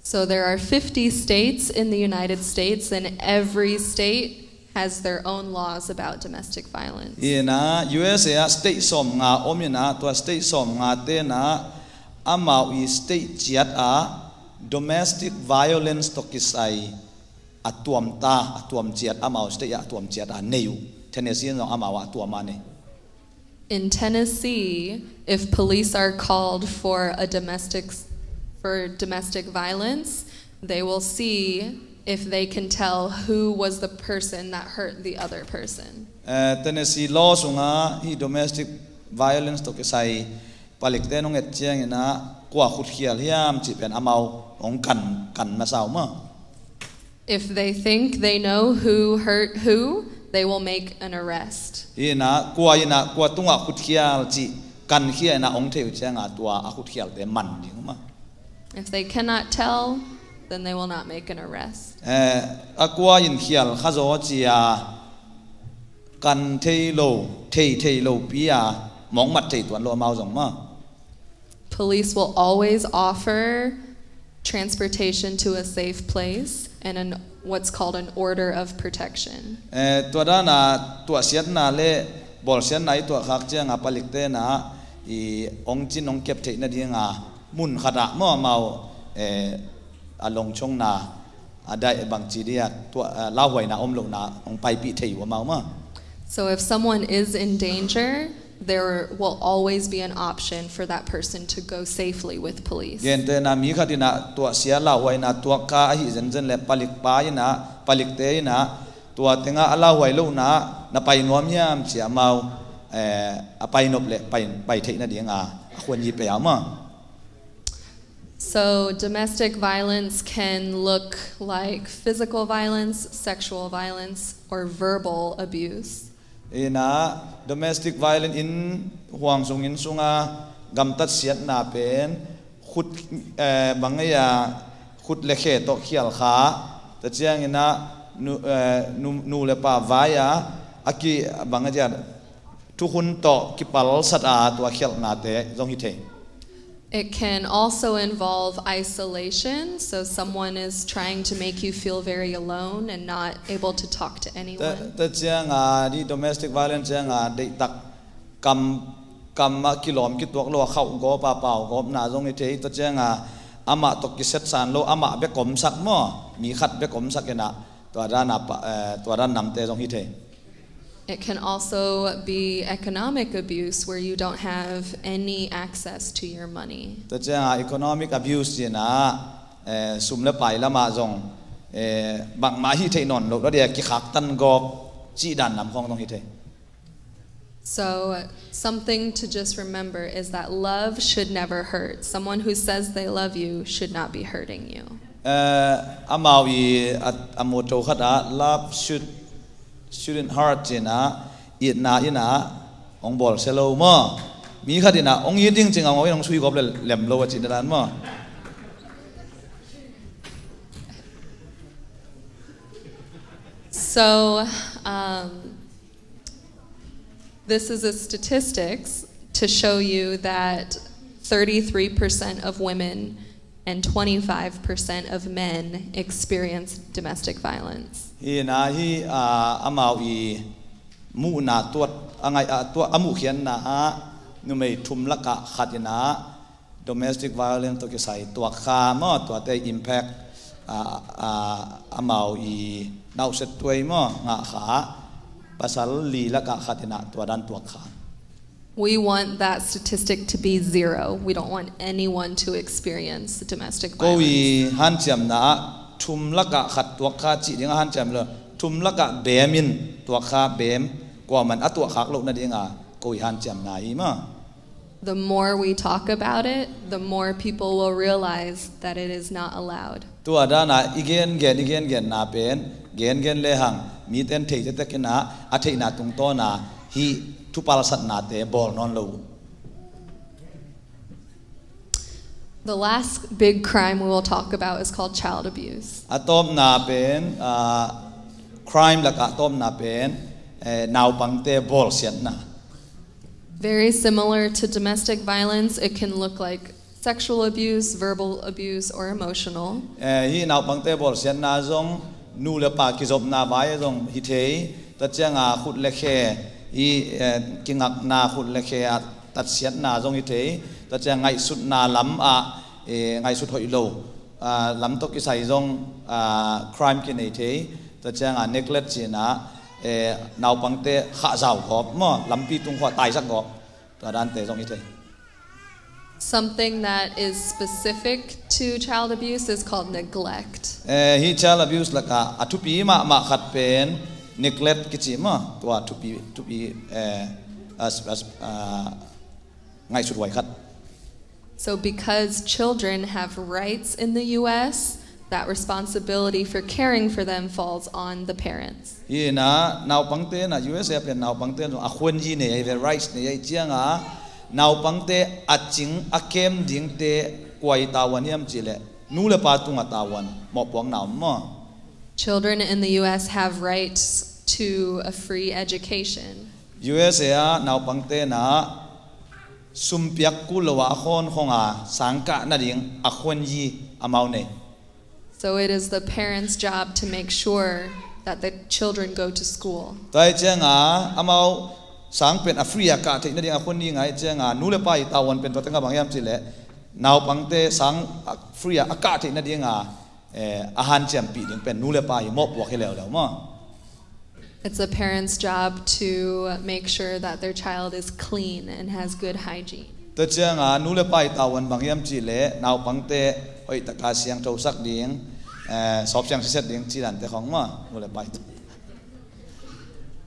So there are fifty states in the United States, and every state has their own laws about domestic violence. Hih in ah U S A ah state sawmnga om in ah, tua state sawmngate in ah amau i state ciat ah domestic violence tawh kisai a tuamta, a tuam ciat, amau state ah a tuam ciat a nei uh. Tennessee in zong amau ah a tuam a nei. In Tennessee, if police are called for a domestic, for domestic violence, they will see if they can tell who was the person that hurt the other person. Eh, Tennessee law sungah hih domestic violence tawh kisai palikte nong et ciangin ah kua khutkhial hiam cih pen amau hong kan, kan masa uh maw. If they think they know who hurt who, they will make an arrest. Hi in ah, kua in ah, kua tungah khutkhial cih kankhia in ah hong thei uh ciangah tua a khutkhialte man ding uh maw. If they cannot tell, then they will not make an arrest. Eh, a kua in khial kha zaw ci-a kan thei lo, thei thei lo pi-a mawkmat thei tuan lo amau zong maw. Police will always offer transportation to a safe place and an, what's called an order of protection. Eh, tua dana tuahsiatna le bawlsiatna i tuahkhak cianga palikte na i hong cin hong kep theih nadinga mun khatah maw amau, eh, a longchongna a daih bangci dia tua, eh, lauhuaina om lohna hong paipih thei uh amau maw. So if someone is in danger, there will always be an option for that person to go safely with police. Gentehna mi khat in ah tuahsia lauhuaina tuak kha ahi zenzen le palikpa in ah, palikte in ah tua tengah a lauhuai lohna na pai nuam hiam ci amau, eh, a pai nop le pai, pai theih nadinga a khuan yi pei a maw. So domestic violence can look like physical violence, sexual violence, or verbal abuse. Ina domestic violence in huang sung inn sunga gamtat siatna pen khut, eh, bang ei a khut le khe tawh khial kha, ta ciangina nu, eh, nu, nu le pa vai a a ki bang ei a thukhun tawh kipalsat a tua khialhnate zong hi thei. It can also involve isolation, so someone is trying to make you feel very alone and not able to talk to anyone. Ta, ta cianga di domestic violence cianga deihtak kam, kam a kilawm kituak lo a khauh gawp a pau gawpna zong hi thei. Ta cianga amah tawh kisetsan lo, amah bek omsak maw, mi khat bek omsak ina tua dan a pa, eh, tua dan namte zong hi thei. It can also be economic abuse where you don't have any access to your money. Ta cianga economic abuse cina, eh, sum le pai lama zong, eh, bangmah hi thei nawn lo, lo dia kikhaktan gawp cih dan nam khong zong hi thei. So something to just remember is that love should never hurt. Someone who says they love you should not be hurting you. Eh, amau i a, a motto khat ah love should shouldn't hurt cina, itna ina hong bawlsia lo maw. Mi khat ina hong it ding cinga hong sui gawp le lem lo a cina dan maw. So, um, this is a statistics to show you that thirty-three percent of women and twenty-five percent of men experience domestic violence. Hi na hi, ah, amau i muhna tuat a ngai, ah, tuat a muhkhiatna ah numei thum lakah khat ina domestic violence tawh kisai tuak kha maw, tuate impact, ah, ah, amau i nauset tuai maw ngah kha, pasal li lakah khat ina tua dan tuak kha. We want that statistic to be zero. We don't want anyone to experience domestic violence. Ko i hanciamna ah thum lakah khat tuak kha cih ding a hanciam lo. Thum lakah beem in tuak kha, beem, kuaman a tuahkhak loh nadinga ko i hanciamna hi maw. The more we talk about it, the more people will realize that it is not allowed. Tua dana i gengen, i gengenna pen gengen lehang miten thei tektek ina a theihna tungtawna hih thupalsatnate bawl nawn lo uh. The last big crime we will talk about is called child abuse. A tawpna pen, ah, crime lakah tawpna pen, eh, naupangte bawlsiatna. Very similar to domestic violence, it can look like sexual abuse, verbal abuse, or emotional. Eh, hih naupangte bawlsiatna zong nu le pa kizopna vai a zong hi thei. Ta cianga khut le khe i, eh, kingakna, khut le khe a tatsiatna zong hi thei. Tua ciang ngaihsutna lam ah, eh, ngaihsut hoih lo, ah, lam tawh kisai zong, ah, crime kinei thei. Tua ciang a neglect cihna, eh, naupangte khahzau gawp maw, lampi tung khawng taisak gawp. Tua dante zong hi thei. Something that is specific to child abuse is called neglect. Eh, hi child abuse lakah a thupi mahmah khat pen neglect kici maw, tua thupi, thupi, eh, as, as, ah, ngaihsut huai khat. So because children have rights in the U S, that responsibility for caring for them falls on the parents. Hi in a, naupangte in a, U S A pen naupangte in a khuanyi nei ahi ve, rights nei ahi ciang a, naupangte a cing a kem dingte kua i tavuan hiam cih leh nu le pa tungah tavuan mawhpuakna om maw. Children in the U S have rights to a free education. U S A ah naupangte in a sum piak kul lo a, a khawn khawng a sang kah nading a khuanyi amau nei. So it is the parents' job to make sure that the children go to school. Tua hi ciang a, amau sang pen a free a kah theih nading a khuanyi ngai ciang a, nu le pa i tavuan pen tua teng a bang hiam cih leh naupangte sang a free a, a kah theih nading a, eh, a hanciampih ding pen nu le pa i mawhpuak hi leuleu maw. It's a parent's job to make sure that their child is clean and has good hygiene. Tua ciang a, nu le pa i tavuan bang hiam cih leh naupangte hoih taka siangthosak ding, eh, sawpsiang siset ding cih dante khawng maw, nu le pa i tavuan.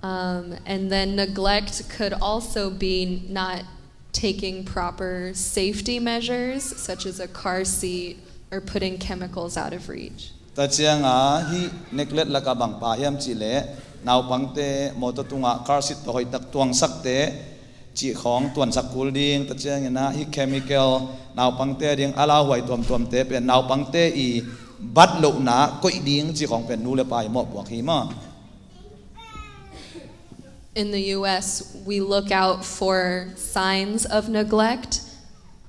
Um, and then neglect could also be not taking proper safety measures, such as a car seat or putting chemicals out of reach. Tua ciang a, hih neglect lakah bang pha hiam cih leh naupangte mawtaw tungah car seat tawh hoih tak tuangsakte cih khawng tuansak kul ding. Tua ciangin a, hih chemical naupangte ding a lauhuai tuamtuamte pen naupangte i bat lohna koih ding cih khawng pen nu le pa i mawhpuak hi maw. In the U S, we look out for signs of neglect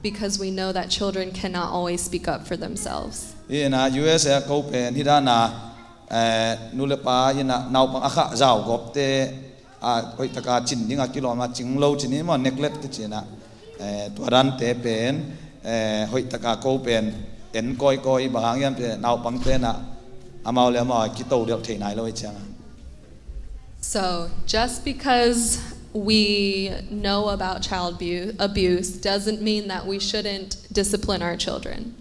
because we know that children cannot always speak up for themselves. Hi in a, U S A ko pen hi dan a, eh, nu le pa in a naupang a khahzau gawpte, a, hoih taka cin ding a kilawm a, cing lo cin hi maw, neglect kici in a, eh, tua dante pen, eh, hoih taka ko pen en kawikawi, bang hang hiam cih leh naupangte in a amau le amau a kito delh thei nai lo hi ciang a. So, just because we know about child abu-, abuse doesn't mean that we shouldn't discipline our children.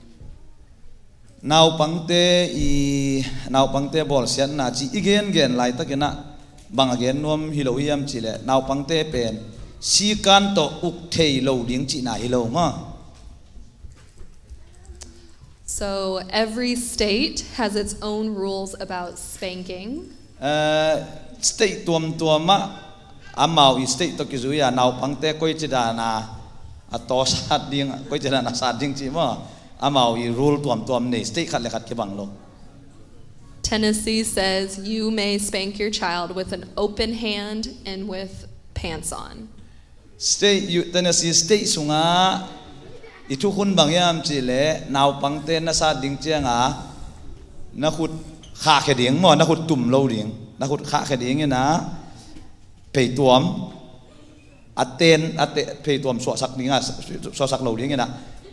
Naupangte i, naupangte bawlsiatna cih i gengen laitakin a, bang a gen nuam hi lo hiam cih leh naupangte pen sikan tawh uk thei lo ding cihna hi lo maw. So every state has its own rules about spanking. Eh, state tuamtuam ah amau i state tawh kizui a naupangte koici dan a a tawsat ding, koici dan a sat ding cih maw, amau i rule tuamtuam nei, state khat le khat kibang lo. Tennessee says you may spank your child with an open hand and with pants on. State, U-, Tennessee State sungah i thukhun bang hiam cih leh naupangte na sat ding ciang a na khut khahkhia ding maw, na khut tum lo ding, na khut khahkhia ding in a pheituam a ten, a te-, pheituam suahsak ding a, suahsak lo ding in a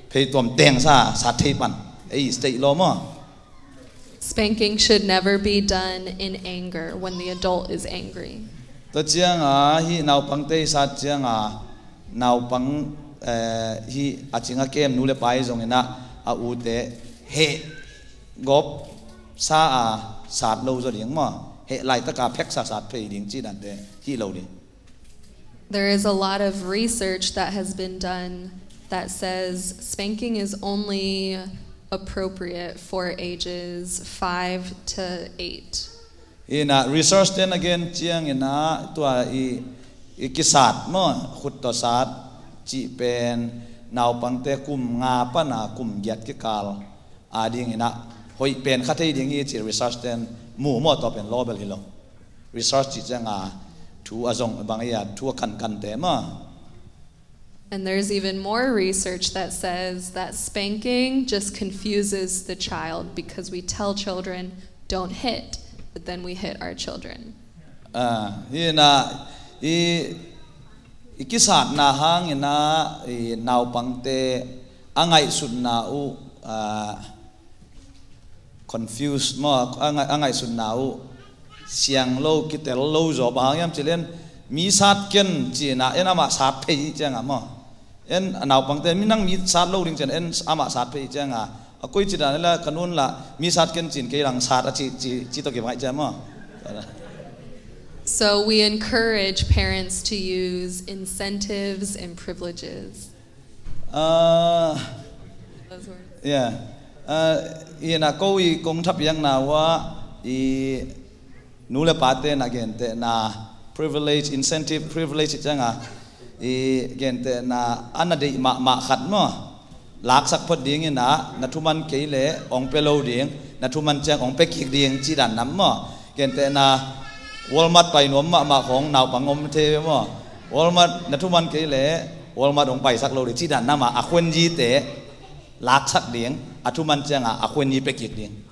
pheituam tengsa sat thei pan. Ei state law maw. Spanking should never be done in anger when the adult is angry. Tua ciang a, hih naupangte i sat ciang a, naupang, eh, hih a cing a kem nu le pa i zong in a, a ute heh gawp sa a sat lo zaw ding maw, heh laitaka pheksa sat phei ding cih dante hi lo ding. There is a lot of research that has been done that says spanking is only appropriate for ages five to eight. Hi in a research ten a gen ciang in a tua i, i kisat maw, khut tawh sat cih pen naupangte kum nga pan a kum giat kikal a ding in a hoih pen kha thei ding hi ci research ten mu maw, tua pen law bel hi lo. Research cih ciang a thu a zong bang hi a, thu a kankante maw. And there's even more research that says that spanking just confuses the child because we tell children, "Don't hit," but then we hit our children. Ah, hi in a, i I kisatna hangin ah, i naupangte a ngaihsutna uh, ah, confused maw, a ngai-, a ngaihsutna uh siang lo, kitel lo zaw, bang hang hiam cih leh en mi sat ken ci-in ah en amah sat phei ciangah maw. En a naupangte mi nang mi sat lo ding ci-in en amah sat phei ciangah a koici dan la ka nu in la mi sat ken ci-in kei lang sat a ci, ci, ci tawh kibang ahih ciang maw. So we encourage parents to use incentives and privileges. Ah, Those words. Yeah. Ah, i na ko i kong thapiakna uh ah, i nu le pate na gentehna privilege, incentive, privilege ciangah, i gentehna a na deih mahmah khat maw. Laksak phot dingin ah, na thuman kei leh hong pia lo ding, na thuman ciang hong pia kik ding ci dan nam maw. Gentehna Walmart pai nuam mahmah khong naupang om thei ve maw. Walmart na thuman kei leh Walmart hong paisak lo ding ci dan nam ah, a khuanyite laksak ding, a thuman ciangah a khuanyi pia kik ding.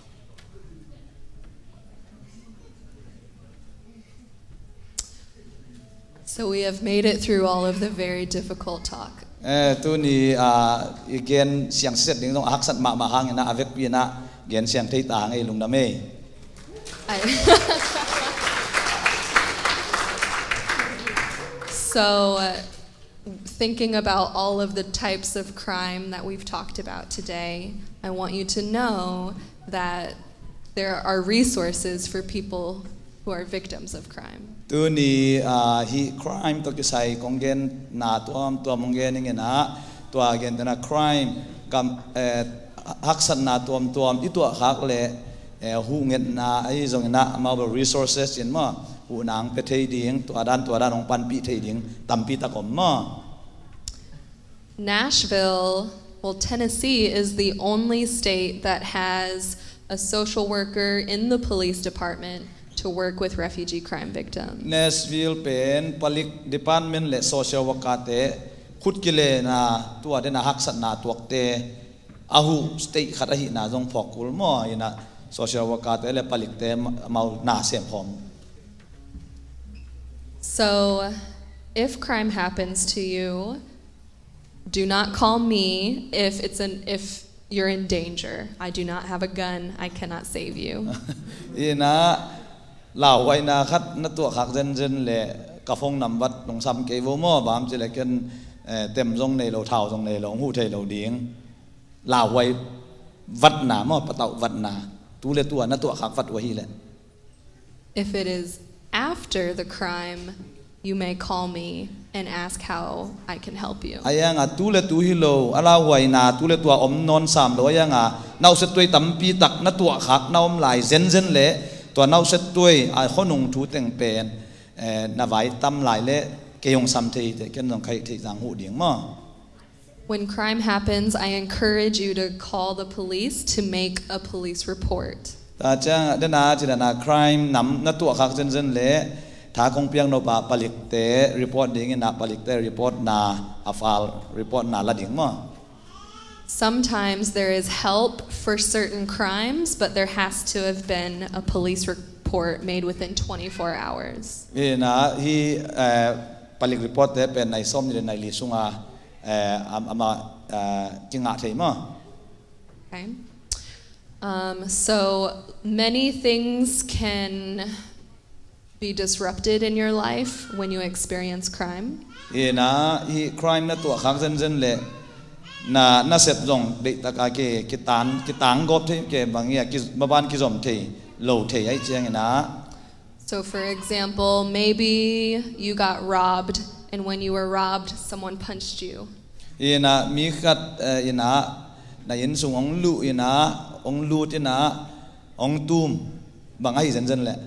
So we have made it through all of the very difficult talk. Eh, tuni, ah, i gen siang set ding zong a haksat mahmah hangin ah, a vekpi in ah gen siang thei ta hang ei lungdam ei. I- So, uh, thinking about all of the types of crime that we've talked about today, I want you to know that there are resources for people who are victims of crime. Tuni, ah, hih crime tawh kisai kong genna tuamtuam hong gen ning in ah, tua gentehna crime, gam, eh, haksatna tuamtuam i tuahkhak leh, eh, huhngetna ahi zongin ah, amau bel resources in maw, huhna hong pia thei ding, tua dan, tua dan hong panpih thei ding tampi tak om maw. Nashville, well, Tennessee is the only state that has a social worker in the police department to work with refugee crime victims. Nashville pen palik department le social worker te khut kilena, tua dena haksatna tuakte a huh state khat ahihna zong phawk kul maw, in ah social worker te le palikte ma-, amau na sem khawm. So, if crime happens to you, do not call me if it's an, if you're in danger. I do not have a gun. I cannot save you. In ah, lauhuaina khat na tuahkhak zenzen leh ka phone number nong sam kei vo maw, bang hang hiam cih leh ken, eh, tem zong nei lo, thau zong nei lo, hong huh thei lo ding. Lauhuai vatna maw, patauh vatna. Tu le tu a na tuahkhak vat uh ahih leh. If it is after the crime, you may call me and ask how I can help you. Ahi hangah tu le tu hi lo, a lauhuaina tu le tu a om nawn sam lo, ahi hangah nausetuai tampi tak na tuahkhak na om lai zenzen leh, tua nausetuai a khonung thu teng pen, eh, na vai tam lai leh kei hong sam thei teh, ken zong khaih theih zang huh ding maw. When crime happens, I encourage you to call the police to make a police report. Tua ciang, dena, ci dena crime nam na tuahkhak zenzen leh, tha kong piak nop ah palikte report dingin ah, palikte report na, a file report na la ding maw. Sometimes there is help for certain crimes, but there has to have been a police report made within twenty-four hours. In ah, hih, eh, palik report te pen nai sawm nih le nai li sunga, eh, am-, amah, eh, kingah thei maw. Okay. Um, so many things can be disrupted in your life when you experience crime. In ah, hih crime na tuahkhak zenzen leh na, na sep zong deihtak a ki, kitang, kitang gawp thei, ki bang hia, ki, maban kizom thei lo thei ahih ciangin ah. So, for example, maybe you got robbed, and when you were robbed, someone punched you. In ah, mi khat, eh, in ah, na inn sung hong luh in ah, hong lut in ah, hong tum, bang ahi zenzen leh.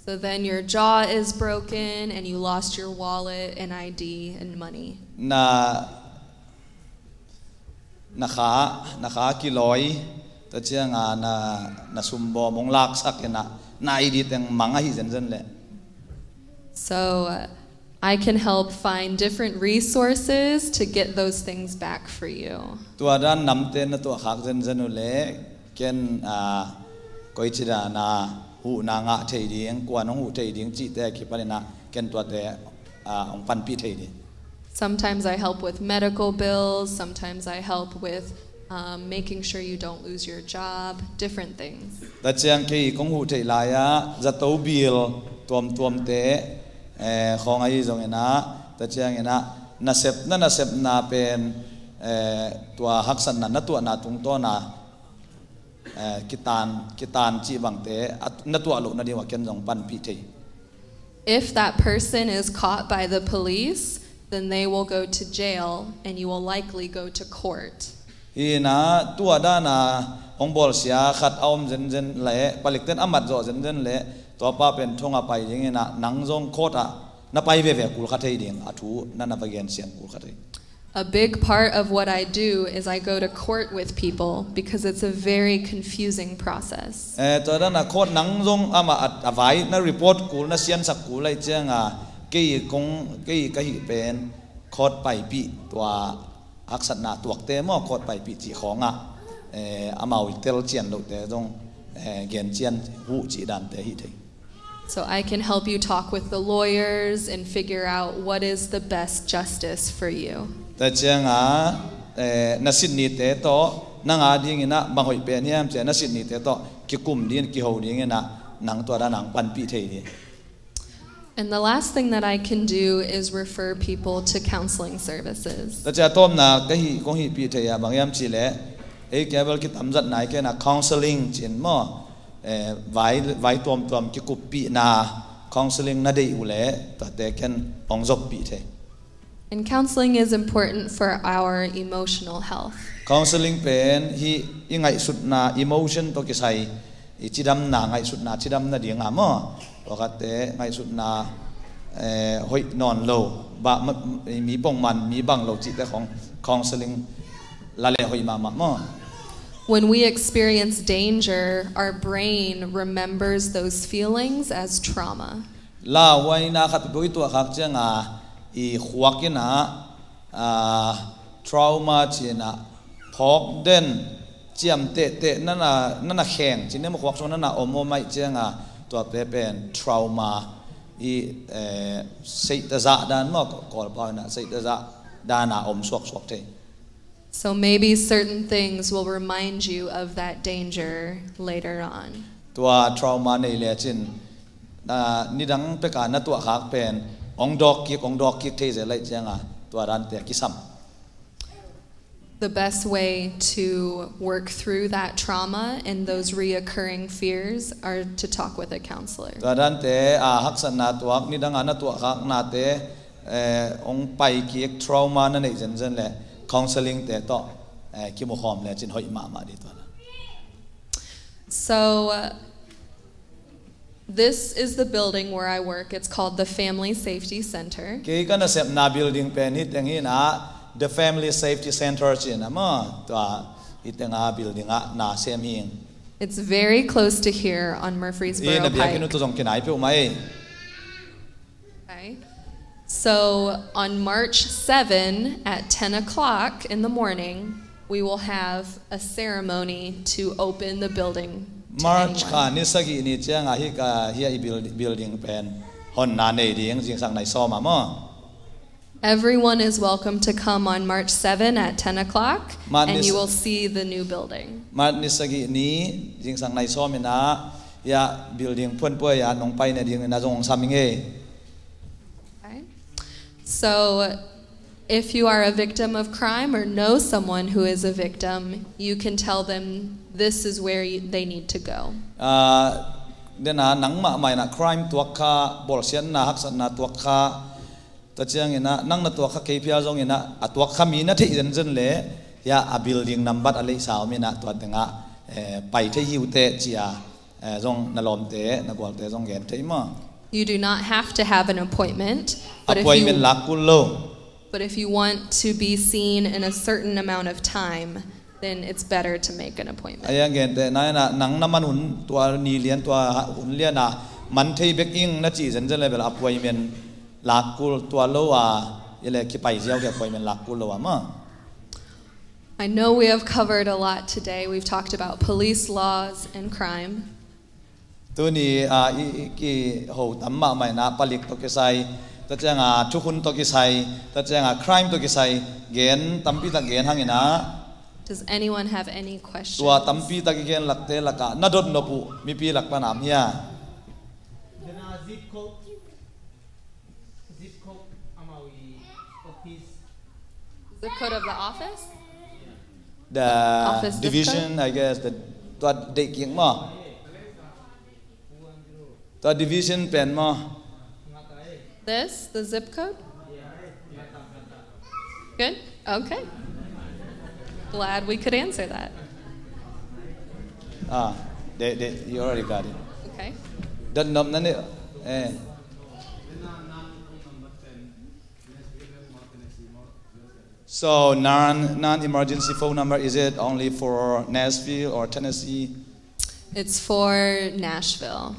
So then your jaw is broken and you lost your wallet and I D and money. Na, na kha, na kha kilawi, tua ciangah na, na sumbawm hong laksak in ah, na I D teng mang ahi zenzen leh. So, uh, I can help find different resources to get those things back for you. Tua dan namte na tuahkhak zenzen uh leh, ken, ah, koici dan a huhna ngah thei ding, kua'n hong huh thei ding cihte kipan in ah, ken tuate ah, hong panpih thei ding. Sometimes I help with medical bills, sometimes I help with, um, making sure you don't lose your job, different things. Tua ciang kei kong huh theih lai-ah zato bill tuamtuamte, eh, khawng ahi zongin ah, tua ciangin ah nasep, na nasepna pen, eh, tua haksatna na tuahna tungtawn a, eh, kitan, kitan cih bangte, a, na tuah loh nading uh a ken zong panpih thei. If that person is caught by the police, then they will go to jail and you will likely go to court. Hi-in ah, tua dan a hong bawlsia khat a om zenzen leh, palikten a mat zawh zenzen leh, tua pa pen thong ah pai dingin ah, nang zong court ah na pai veve kul kha thei ding, a thu na na va gensiam kul kha thei. A big part of what I do is I go to court with people because it's a very confusing process. Eh, tua dan a court nang zong amah a, a vai na report kul, na siansak kul lai ciang a, kei kong, kei ka hih pen court paipih, tua haksatna tuakte maw, court paipih cih khawng ah, eh, amau i tel cian lohte zong, eh, gen cian huh cih dante hi thei. So I can help you talk with the lawyers and figure out what is the best justice for you. Tua ciang a, eh, na sitnite tawh, nang a dingin ah bang hoih pen hiam ci-a na sitnite tawh kikum ding, kiho dingin ah, nang tua dan a hong panpih thei ding. And the last thing that I can do is refer people to counseling services. Tua ciang a tawpna ka hih, kong hihpih thei a bang hiam cih leh, ei kei bel kitamzat nai kei-in ah counseling ci-in maw, eh, vai, vai tuamtuam kikuppihna, counseling na deih uh leh, tuate ken hong zoppih thei. And counseling is important for our emotional health. Counseling pen hih i ngaihsutna, emotion tawh kisai, i cidamna, ngaihsutna cidam nading a maw, tua khatte ngaihsutna, eh, hoih nawn lo, ba, ma, mi pongman, mi bang lo cihte khawng counseling la leh hoih mahmah maw. When we experience danger, our brain remembers those feelings as trauma. Lauhuaina khat peuhpeuh i tuahkhak ciang a, i khuak in ah, ah, trauma ci-in ah, phawk den, ciam tehteh na na, na na kheng, ci-in ah khuak sung na na om om ahih ciang a, tuate pen trauma i, eh, seihta zah dan maw, Kawlpau in ah seihta zah dan a om suaksuak thei. So maybe certain things will remind you of that danger later on. Tua trauma nei lecin, ah, nidang pek a na tuahkhak pen hong dawkkik, hong dawkkik thei zel ahih ciang a, tua dante a kisam. The best way to work through that trauma and those reoccurring fears are to talk with a counselor. Tua dante, ah, haksatna tuak, nidang a na tuahkhaknate, eh, hong paikik, trauma na neih zenzen leh counseling-te tawh, eh, kimukhawm lecin hoih mahmah ding tua. So, uh, this is the building where I work. It's called the Family Safety Center. Kei ka nasepna building pen hih teng hi-in ah, the Family Safety Center ci-in ah maw, tua hih teng a building ah na sem hi ing. It's very close to here on Murfreesboro Pike. Hih na biakinn uh tawh zong kinai peuhmah ei. Okay. So on March seven at ten o'clock in the morning, we will have a ceremony to open the building to anyone. March kha ni sagih ni ciang a hih ka, hih a i build-, building pen honna nei ding, zingsang nai sawm a maw. Everyone is welcome to come on March seven at ten o'clock, and you will see the new building. March ni sagih ni, zingsang nai sawm in ah, hih a building phuanpuai a nong pai nadingin ah zong hong sam ing ei. Okay. So, if you are a victim of crime or know someone who is a victim, you can tell them this is where you, they need to go. Ah, den a nangmah mah in ah crime tuak kha, bawlsiatna, haksatna tuak kha, tua ciangin ah, nang na tuak kha kei phial zongin ah, a tuak kha mi na theih zenzen leh, hih a building nambat a leisa om in ah, tua teng ah, eh, pai thei hi uh teh ci-a, eh, zong na lawmte, na gualte zong gen thei maw. You do not have to have an appointment, but if you, appointment lak kul lo. But if you want to be seen in a certain amount of time, then it's better to make an appointment. A hi a, gentehna in ah, nang na man hun, tua ni lian, tua hun lian a man thei bek ing na cih zenzen leh bel appointment lak kul, tua lo a, hi leh kipai ziau kei, appointment lak kul lo a maw. I know we have covered a lot today. We've talked about police laws and crime. Tuni, ah, i, i kiho tam mahmah in ah, palik tawh kisai, Tua cianga thukhun tawh kisai, tua cianga crime tawh kisai gen tampi tak gen hangin ah, Does anyone have any questions? Tua tampi tak i gen lakte lakah na dotnop uh mipi lak pan a om hia? Zip code. Zip code amau i office. Zip code of the office? The office zip code? Division, I guess, the, tua deih kik maw? Tua division pen maw? This, the zip code? Good? Okay. Glad we could answer that. Ah, they, they, you already got it. Okay. Dotnop na ni, eh. So non, non-emergency phone number, is it only for Nashville or Tennessee? It's for Nashville.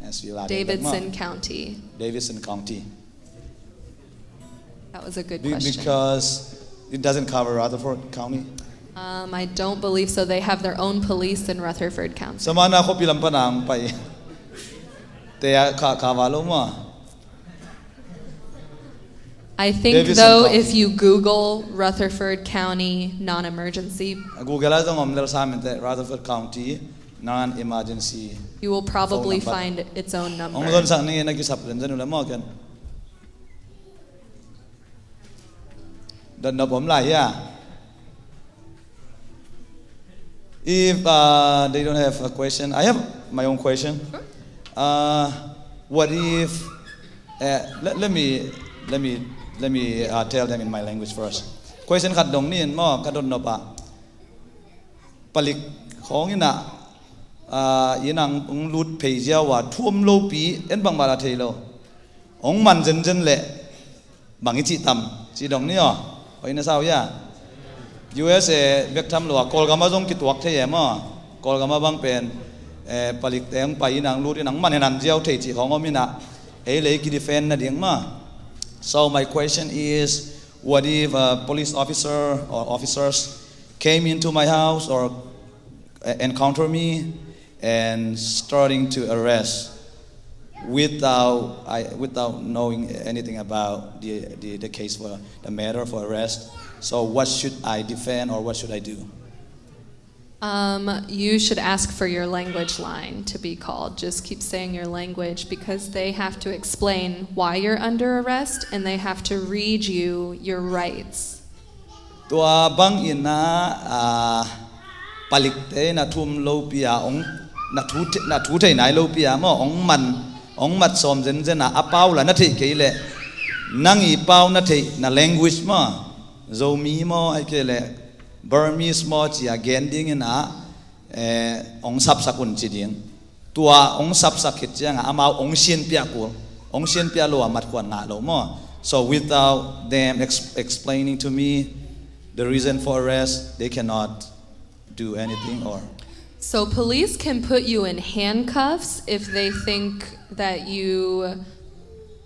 Nashville, ah, Davidson County. Davidson County. That was a good question. Because it doesn't cover Rutherford County? Um, I don't believe so. They have their own police in Rutherford County. So mana khuapi lam pan ang pai. Te a ka, ka va lo ma. I think, though, if you Google Rutherford County non-emergency, Google ah zong om lel sa minteh, Rutherford County non-emergency, you will probably find its own number. Hong zon sak ning e, na kisap zenzen uh le maw ken. Dotnop om lai hia? If, uh, they don't have a question, I have my own question. Sure. Uh, what if, uh, let, let me, let me, let me, uh, tell them in my language first. Question khat dong ni in maw, ka dotnop ah. Palik khawng in ah, uh, inn ah hong lut phei ziau a, thu om lopi, en bangmah la thei lo. Hong man zenzen leh bang i cih tam, cih dong ni aw. Hoih na sa uh hia? U S A bek tham lo a, Kawlgam ah zong kituak thei e maw. Kawlgam ah bang pen, eh, palikte hong pai in ah hong lut in ah hong man henan ziau thei cih khawng om in ah, ei le ei kidefend nading maw. So my question is, what if a police officer or officers came into my house or, uh, encounter me and starting to arrest without I, without knowing anything about the, the, the case for the matter for arrest. So what should I defend or what should I do? Um, you should ask for your language line to be called. Just keep saying your language because they have to explain why you're under arrest and they have to read you your rights. Tua bangin ah, ah, palikte na thu om lopi a, ong, na thu, na thu thei nai lopi a maw, ong man, ong mat sawm zenzen a, a pau la na theih kei leh, nang i pau na theih na language maw, Zomi maw, ahih kei leh Burmese maw ci a gen dingin ah, eh, ong sapsak un ci ding. Tua ong sapsak khit ciangah amau ong sianpiah kul, ong sianpiah lo a mat khuan ngah lo maw. So without them ex-, explaining to me the reason for arrest, they cannot do anything or. So police can put you in handcuffs if they think that you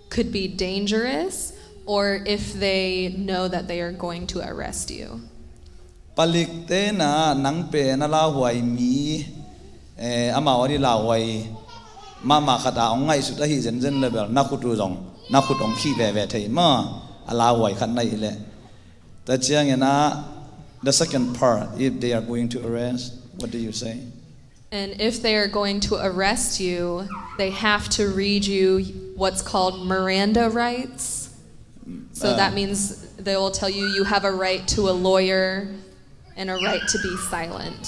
could be dangerous or if they know that they are going to arrest you. Palikte na nang pen a lauhuai mi, eh, amau a di lauhuai mahmah khat a ong ngaihsut ahi zenzen le bel na khut uh zong, na khut ong khih veve thei maw, a lauhuai khat na hih leh. Tua ciangin ah, the second part, if they are going to arrest, what do you say? And if they are going to arrest you, they have to read you what's called Miranda rights. So that means they will tell you you have a right to a lawyer and a right to be silent.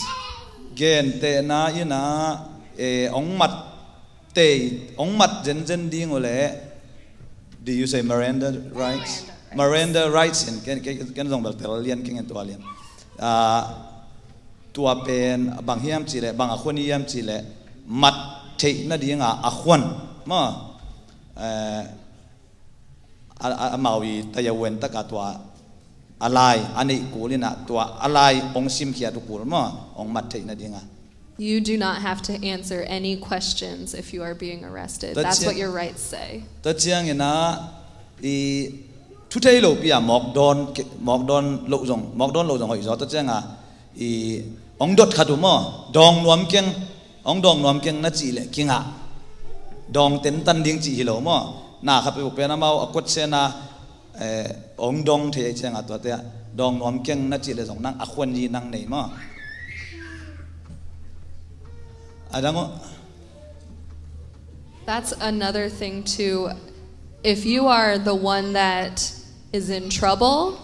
Gentehna in ah, eh, ong mat tei, ong mat zenzen ding uh leh, do you say Miranda rights? Miranda rights. Miranda rights in, ken, ken, ken zong bel tel lian keng in tua lian. Ah, tua pen bang hiam cih leh, bang a khuan hiam cih leh, mat theih nading a, a khuan maw, eh, a, a, amau i tayawuen tak a tua a lai a neih kul in ah, tua a lai ong simkhiat uh kul maw, ong mat theih nading a. You do not have to answer any questions if you are being arrested. That's what your rights say. Tua ciangin ah, i thu thei lopi a mawk dawn, mawk dawn loh zong, mawk dawn loh zong hoih zaw. Tua ciangah, i, ong dot khat uh maw, dawng nuam keng, ong dawng nuam keng na cih leh kingah, dawng tentan ding cih hi lo maw. Na khat peuh pen amau a kuat sena, eh, ong dong thei ei cianga tuate ah dong nuam keng na cih le zong nang a khuan yi nang nei maw? A dang uh. That's another thing too. If you are the one that is in trouble,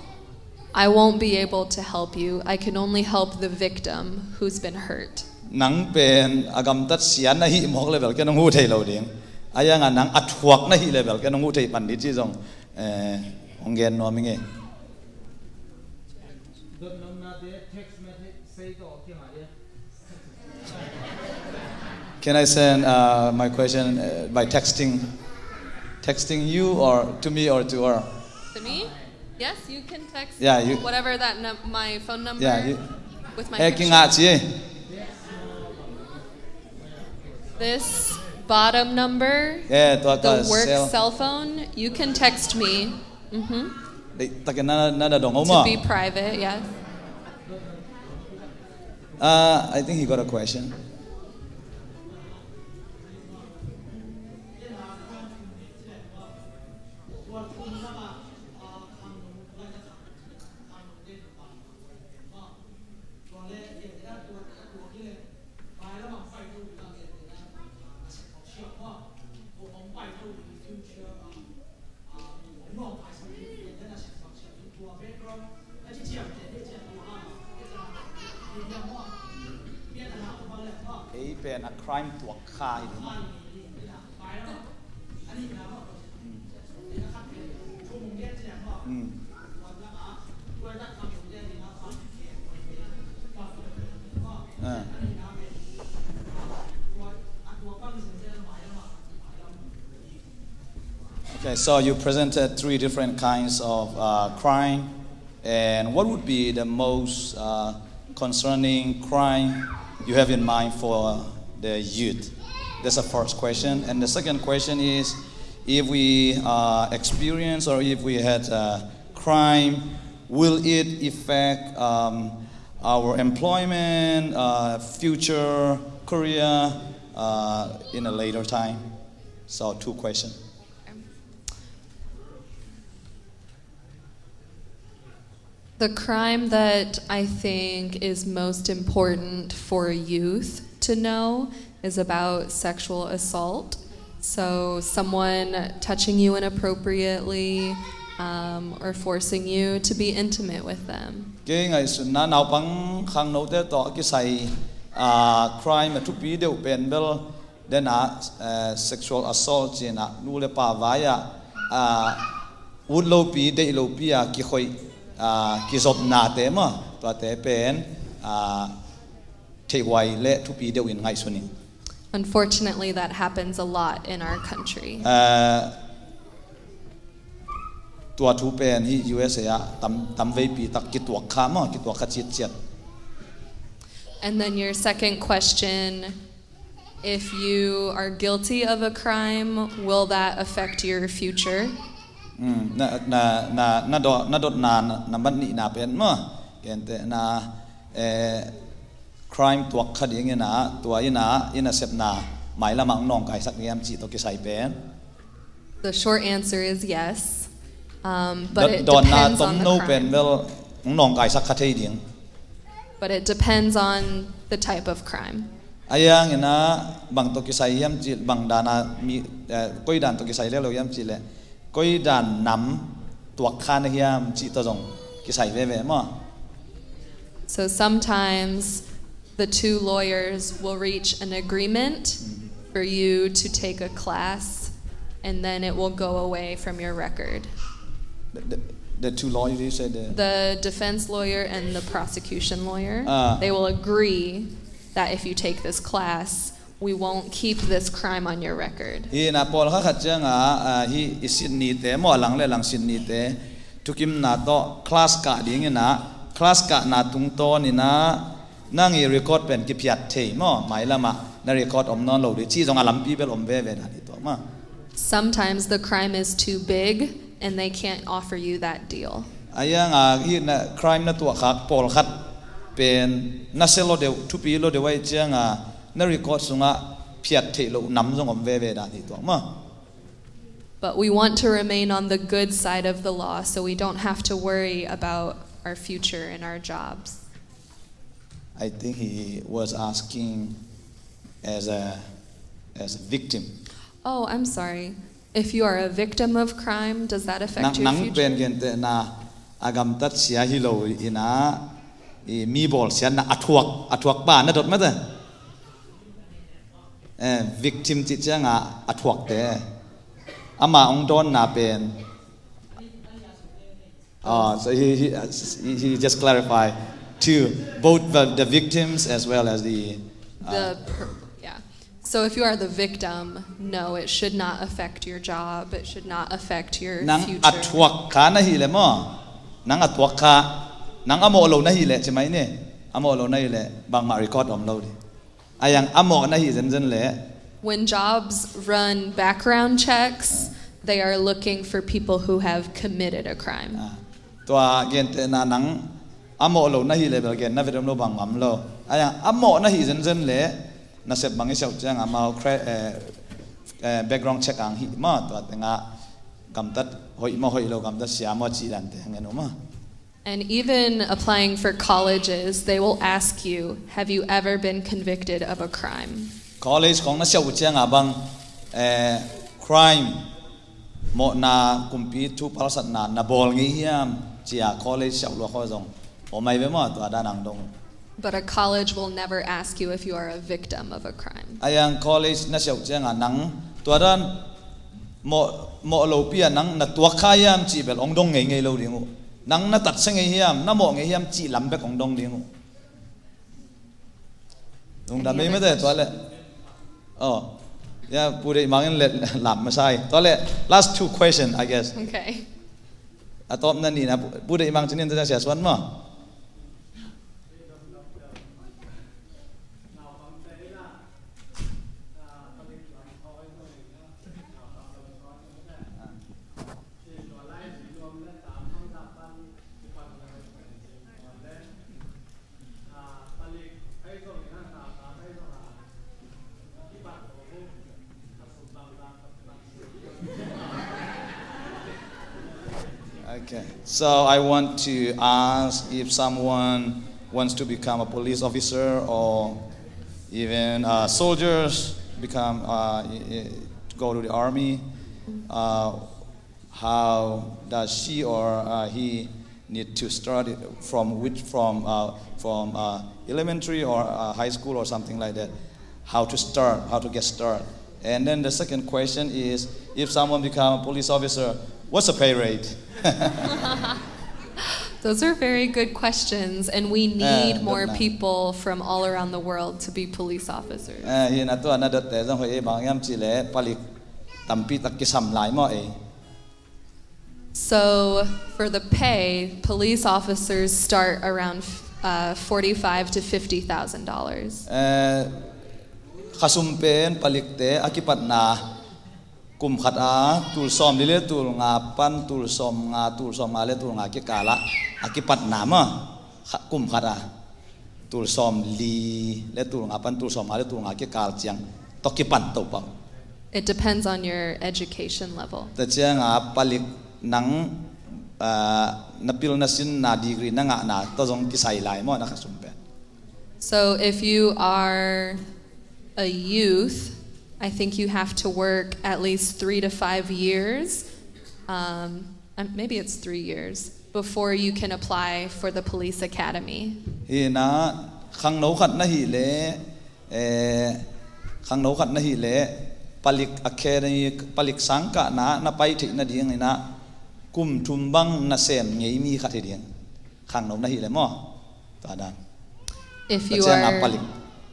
I won't be able to help you. I can only help the victim who's been hurt. Nang pen a gamtat sian na hih mawk level ken hong hu thei lo ding. A yanga nang a thuak na hih level ken hong hu thei pan di ci zong, eh, hong gen nuam ing e. Can I send, uh, my question, uh, by texting? Texting you or to me or to her? To me? Yes, you can text, yeah, you, whatever that num- my phone number, yeah, you, with my, eh, picture. Kingah ci. This bottom number, yeah, tua, the work cell phone, you can text me. Mm-hmm. Dei, takin na, na, na dong, to be private, yes. Uh, I think he got a question. Ei pen a crime tuak kha hi. Mm. Mm. Ah. Okay, so you presented three different kinds of, uh, crime. And what would be the most, uh, concerning crime you have in mind for the youth? That's the first question. And the second question is, if we, uh, experience or if we had, uh, crime, will it affect, um, our employment, uh, future, career, uh, in a later time? So two questions. The crime that I think is most important for youth to know is about sexual assault. So someone touching you inappropriately, um, or forcing you to be intimate with them. Kei ngaihsutna naupang khangnote tawh a kisai, ah, crime a thupi deuh pen bel dena, eh, sexual assault cina nu le pa vai-ah, ah, ut lopi, deih lopi a kikhoih, ah, kizopnate maw, tuate pen, ah, theihhuai le thupi deuh in ngaihsun ing. Unfortunately, that happens a lot in our country. Eh, tua thu pen hi U S A ah tam, tam veipi tak kituak kha maw, kituak kha ciatciat. And then your second question, if you are guilty of a crime, will that affect your future? Mm, na, na, na, na dot, na dotna, na, na mat nihna pen maw, kente na, eh, crime tuak kha ding ina, tua ina, ina sepna mailamah hong nawngkaisak ding hiam cih tawh kisai pen. The short answer is yes. Um, but it depends on the crime. Dotna tomno pen bel hong nawngkaisak kha thei ding. But it depends on the type of crime. A yang ina bang tawh kisai hiam cih, bang dana mi, eh, koi dan tawh kisai lelo hiam cih le, koi dan nam tuak kha na hiam cih tawh zong kisai veve maw. So sometimes the two lawyers will reach an agreement for you to take a class, and then it will go away from your record. The, the, the two lawyers, you said the... The defense lawyer and the prosecution lawyer, ah, they will agree that if you take this class, we won't keep this crime on your record. Hi na pawlkhat khat cianga, ah, hi i Sydney te maw, a lang le lang Sydney te thukimna tawh class kah ding ina, class kahna tungtawn ina nang i record pen kiphiat thei maw, mailamah na record om nawn lo ding cih zong a lampi bel om veve dan hi tuak maw. Sometimes the crime is too big and they can't offer you that deal. A yang a hi na crime na tuahkhak pawlkhat pen na se lo deuh, thupi lo deuh ahih cianga na record sungah phiat theih loh nam zong om veve dan hi tuak maw. But we want to remain on the good side of the law so we don't have to worry about our future and our jobs. I think he was asking as a, as a victim. Oh, I'm sorry. If you are a victim of crime, does that affect your future? Nang pen gentehna a gamtat sia hi lo ina, i mi bawl siatna a thuak, a thuak pa na dot mate. Eh, victim cih cianga a thuakte. Ama ong dawnna pen. Ah, so he, he, he, he just clarified to both the, the victims as well as the, uh, the per-, yeah. So if you are the victim, no, it should not affect your job. It should not affect your future. Nang a thuak kha na hi le maw. Nang a thuak kha. Nang a mawh lo na hi le, ci mai ni. A mawh lo na hi le, bangmah record om lo di. A yang a mawh na hi zenzen le. When jobs run background checks, they are looking for people who have committed a crime. Ah, tua gentehna nang a mawh lo na hi le bel gen na vet om lo bang ngam lo. A yang a mawh na hi zenzen le nasep bang i siau ciang amau cre-, eh, eh, background check ang hi ma tua tenga gamtat hoih ma hoih lo gamtat sia ma ci dan te ngen um a. And even applying for colleges, they will ask you, "Have you ever been convicted of a crime?" College khong na siau cianga bang, eh, crime, mawhna kumpi thu palsatna na bawl ngei hiam cia college siau lua kho zong. O mai ve maw tua dan ang dong. But a college will never ask you if you are a victim of a crime. A yang college na siau cianga nang tua dan mawh, mawh lo pia nang na tuak kha hiam ci bel ong dong ngei ngei lo ding uh. Nang na tatsia ngei hiam, na mawh ngei hiam cih lam bek hong dong ding uh. Lungdam mei mete tua le. Oh. Ya, Pu Deih Mang in le lam masai. Tua le, last two question, I guess. Okay. A tawpna nihna, Pu, Pu Deih Mang cinin tua sia suan maw. Okay, so I want to ask if someone wants to become a police officer or even, uh, soldiers, become, uh, i-, i-, go to the army. Uh, how does she or, uh, he need to start it? From which, from, uh, from, uh, elementary or, uh, high school or something like that? How to start, how to get started. And then the second question is, if someone become a police officer, what's the pay rate? Those are very good questions, and we need more people from all around the world to be police officers. Eh, hi na tua na dot te zong hoi e bang yam ci le palik tampi tak kisam lai maw e. So, for the pay, police officers start around, uh, forty-five to fifty thousand dollars. Eh, khasum pen palikte a kipatna kum khat a tul sawm li le tul nga pan tul sawm nga, tul sawm nga le tul nga kikal ah a kipatna ma kha-, kum khat a tul sawm li le tul nga pan tul sawm nga le tul nga kikal ciang tawh kipan to pang. It depends on your education level. Tua ciang a palik nang, ah, na pil na sin na degree na ngah na tawh zong kisai lai maw na khasum pen. So if you are a youth, I think you have to work at least three to five years. Um, um, maybe it's three years before you can apply for the police academy. Hi na khangno khat na hi le, eh, khangno khat na hi le palik academy, palik sangkah na na pai theih na ding ina kum thum bang na sem ngei mi khat hi ding. Khangno na hi le maw. Tua dan. If you are, palik,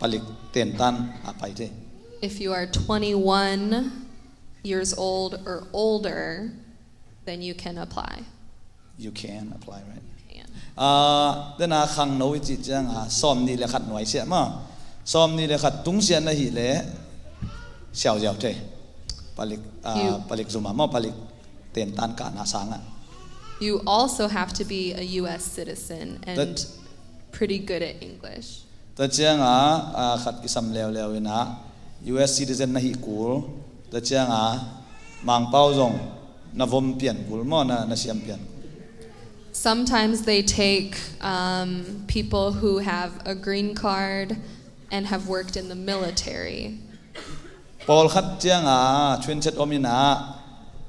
palik tentan a pai te. If you are twenty-one years old or older, then you can apply. You can apply, right? You can. Ah, tena khangno i cih ciang a sawm nih le khat nuai siah ma. Sawm nih le khat tung siah na hi le siau ziau te. Palik, ah, palik zuma ma palik tentan kahna sangah. You also have to be a U S citizen and pretty good at English. Tua ciang a, ah, khat kisam leuleu ina U S citizen na hi kul. Tua ciang a Mangpau zong na vom pian kul maw, na, na siam pian kul. Sometimes they take, um, people who have a green card and have worked in the military. Pawlkhat cianga, thunchet om ina,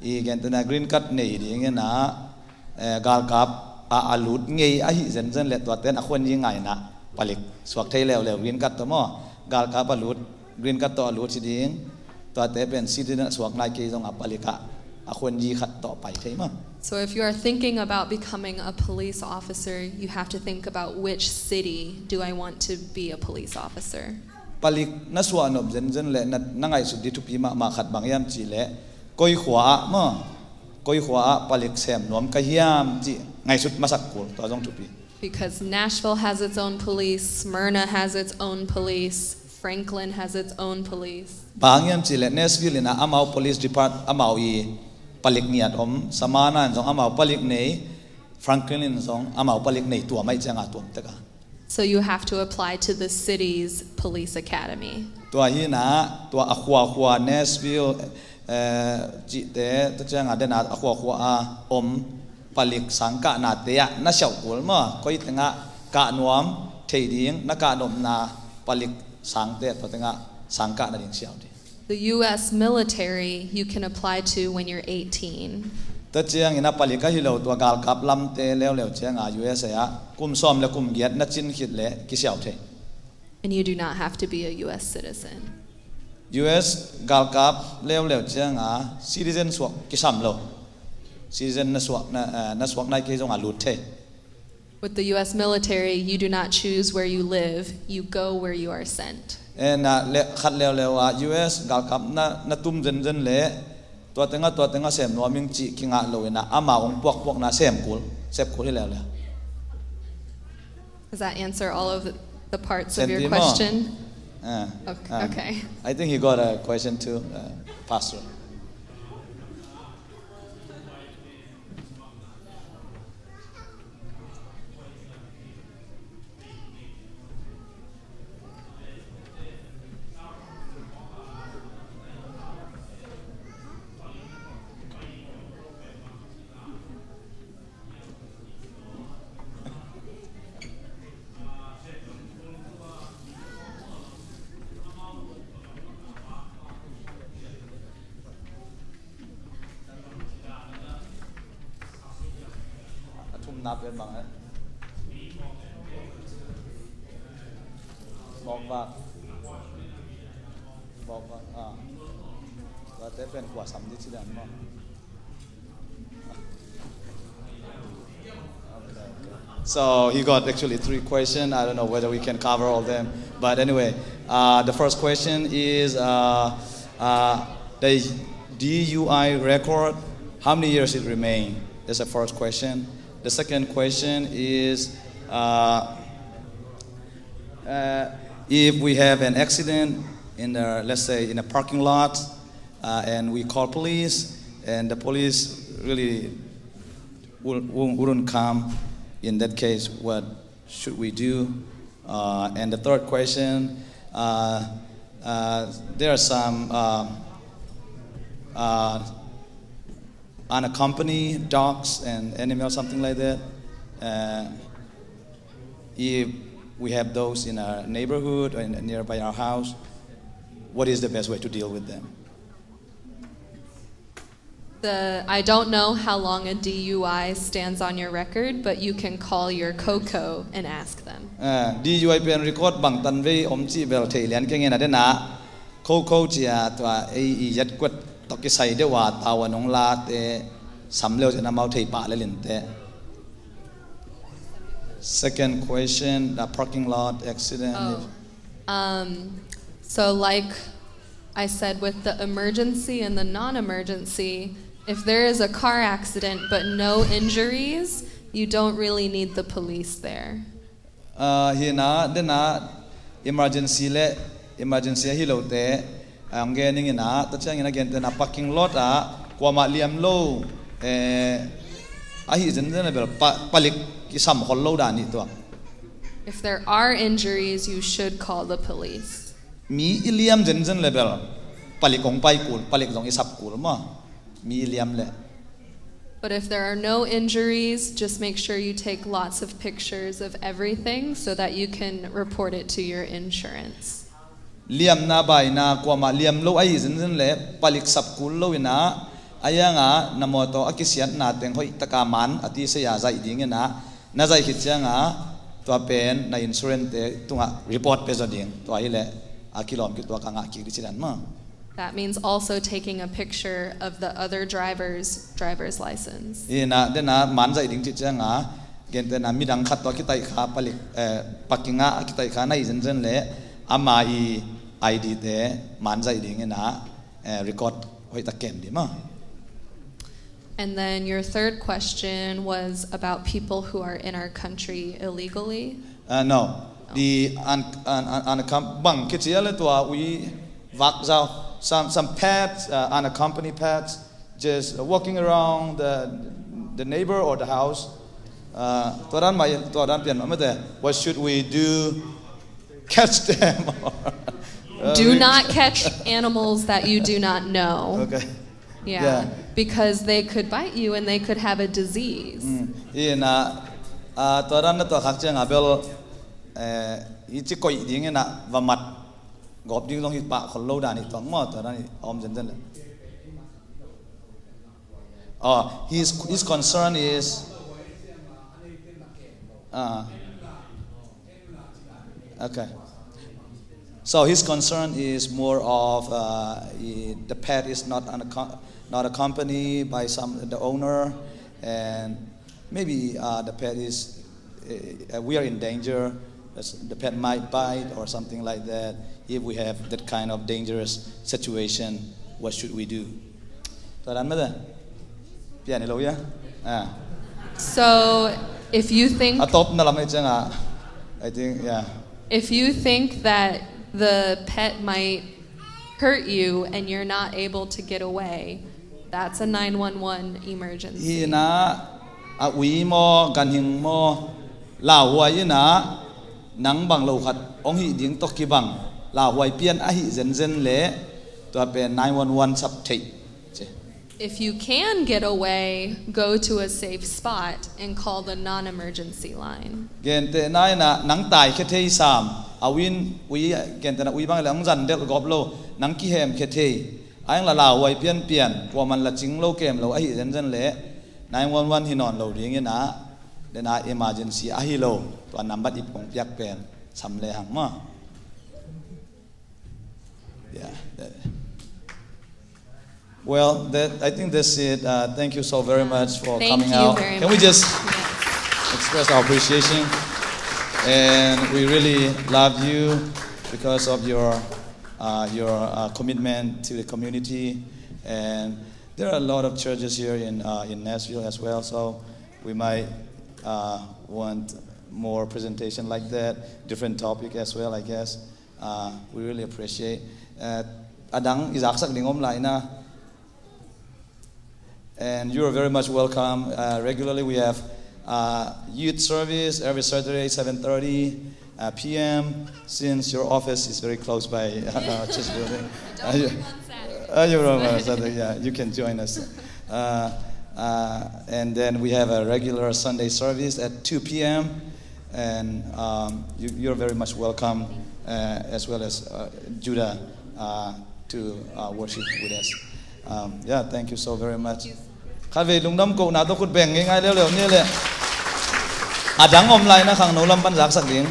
i gentena green card nei ding ina, eh, galkap a, a lut ngei ahi zenzen le tuaten a khuan yi ngaina palik suak thei leuleu green card tawh maw. Galkap a lut, green card tawh a lut si ding, tuate pen citizen a suak nai kei zong a palik a, a khuan yi khat tawh pai thei maw. So if you are thinking about becoming a police officer, you have to think about which city do I want to be a police officer. Palik na suah nop zenzen le na, na ngaihsut di thupi mahmah khat bang hiam cih le koi khua ah maw, koi khua ah palik sem nuam ka hiam cih ngaihsut masak kul, tua zong thupi. Because Nashville has its own police, Smyrna has its own police, Franklin has its own police. Bang hiam cih le Nashville ina amau police depart, amau i palik ngiat om, Smyrna in zong amau palik nei, Franklin in zong amau palik nei, tua mai cianga tuam teka. So you have to apply to the city's police academy. Tua hina, tua a khuakhua Nashville, eh, cihte, tua cianga dena a khuakhua a om palik sangkahnate ah na siauh kul maw, koi tengah kah nuam thei ding, na kah nopna palik sangte, tua tengah sangkah nading siau ding. The U S military, you can apply to when you're eighteen. Tua ciangin a palik ahi lo tua galkap lamte leuleu cianga U S A ah kum sawm le kum giat na cin khit le kisiau thei. And you do not have to be a U S citizen. U S galkap leuleu cianga citizen suak kisam lo. Citizen na suak, na, eh, na suak nai kei zonga lut thei. With the U S military, you do not choose where you live, you go where you are sent. Eh, na le, khat leuleu a U S galkap na, na tum zenzen le, tua tenga, tua tenga sem nuam ing cih kingah lo ina, ama ong puakpuakna sem kul, sep kul hi leuleu. Does that answer all of the, the parts of your question? Eh, okay, eh, okay. I think he got a question too, uh, Pastor. A thumna pen bang e? Bawkvak. Bawkvak, ah. Tuate pen kua sam di ci dan maw? So he got actually three questions. I don't know whether we can cover all of them. But anyway, uh, the first question is, uh, uh, the D U I record, how many years it remain? That's the first question. The second question is, uh, uh, if we have an accident in the, let's say, in a parking lot, uh, and we call police, and the police really wou-, wou-, wouldn't come. In that case, what should we do? Uh, and the third question, uh, uh, there are some, uh, uh, unaccompanied dogs and animals, something like that. Uh, if we have those in our neighborhood or in, nearby our house, what is the best way to deal with them? The, I don't know how long a D U I stands on your record, but you can call your COCO and ask them. Eh, D U I pen record bangtan vei om cih bel thei lian keng in a dena. COCO cia tua ei i yat kuat tok i sai deuh a tau a nong late sam leu cin amau thei pah le linte. Second question, the parking lot accident. Oh. Um, so like I said, with the emergency and the non-emergency, if there is a car accident but no injuries, you don't really need the police there. Ah, hina, dena emergency le, emergency ahi lote, ang gen ning ina, ta ciang ina gen tena parking lot a, kuama liam lo, eh, ahi zenzen a bel pa, palik kisam hol lo dan hi tua. If there are injuries, you should call the police. Mi i liam zenzen le bel palik ong pai kul, palik zong i sap kul maw. Mi liam leh. But if there are no injuries, just make sure you take lots of pictures of everything so that you can report it to your insurance. Liamna baina kuamah liam lo ahi zenzen leh palik sap kul lo inah, a ianga na mawtaw a kisiatna teng hoih taka man a ti saya zaih ding inah, na zaih khit cianga tua pen na insurance te tungah report pia zaw ding. Tua hileh a kilawm kituak a ngah kik dih ci dan maw. That means also taking a picture of the other driver's driver's license. Ina dena man zaih ding cih cianga, gentehna midang khat tua kitaih kha palik, eh, parking ah a kitaih kha na hi zenzen leh ama i I D te man zaih ding ina, eh, record hoih tak kem dih maw. And then your third question was about people who are in our country illegally. Uh, no. The un, un, un, unaccom-, bang kici a le tua ui vak zau. Some, some pets, uh, unaccompanied pets, just walking around the, the neighbor or the house. Uh, tua dan mai, tua dan pian mah mate. What should we do? Catch them. Uh, do we not catch animals that you do not know. Okay. Yeah, yeah. Because they could bite you and they could have a disease. Mm. Ina, ah, tua dan na tua khak cianga bel, eh, i ci koih ding ina va mat gawp ding zong hi pah khol lo dan i tuang maw, tua dan i om zenzen le. Oh, his, his concern is, ah, okay. So his concern is more of, uh, i-, the pet is not unacco-, not accompanied by some, the owner, and maybe, uh, the pet is, uh, we are in danger. The pet might bite or something like that. If we have that kind of dangerous situation, what should we do? Tua dan mate. Pian i lo ia. Ah. So if you think, a top na lam i cianga, I think, yeah. If you think that the pet might hurt you and you're not able to get away, that's a nine one one emergency. Hi na, a ui maw, ganhing maw, lauhuai ina, nang bang lo khat ong hih ding tawh kibang lauhuai pian ahi zenzen leh tua pen nine one one sap theih. Ci. If you can get away, go to a safe spot and call the non-emergency line. Gentehna ina nang taikhia thei sam, a uin, ui, gentehna ui bang le ong zan delh gawp lo, nang kihemkhia thei. A iang la lauhuai pianpian, kuaman la cing lo kem lo ahi zenzen leh nine one one hi nawn lo ding ina, dena emergency ahi lo, tua nambat i pong piak pen sam le hang maw. Yeah. That, well, that, I think that's it. Uh, thank you so very much for coming out. Thank you very much. Can we just express our appreciation? And we really love you because of your, uh, your, uh, commitment to the community. And there are a lot of churches here in, uh, in Nashville as well. So we might, uh, want more presentation like that, different topic as well, I guess. Uh, we really appreciate. Uh, a dang i zaksak ding om lai na. And you are very much welcome. Uh, regularly we have, uh, youth service every Saturday, seven thirty, uh, P M, since your office is very close by, uh, our church building. Uh, you, uh, you're on Saturday, yeah, you can join us. Uh, uh, and then we have a regular Sunday service at two P M. And, um, you, you're very much welcome, uh, as well as, uh, Judah, uh, to, uh, worship with us. Um, yeah, thank you so very much. Khatvei lungdam kohna tawh khut beng ngeingai leuleu ni le. A dang om lai na khangno lam pan zaksak ding.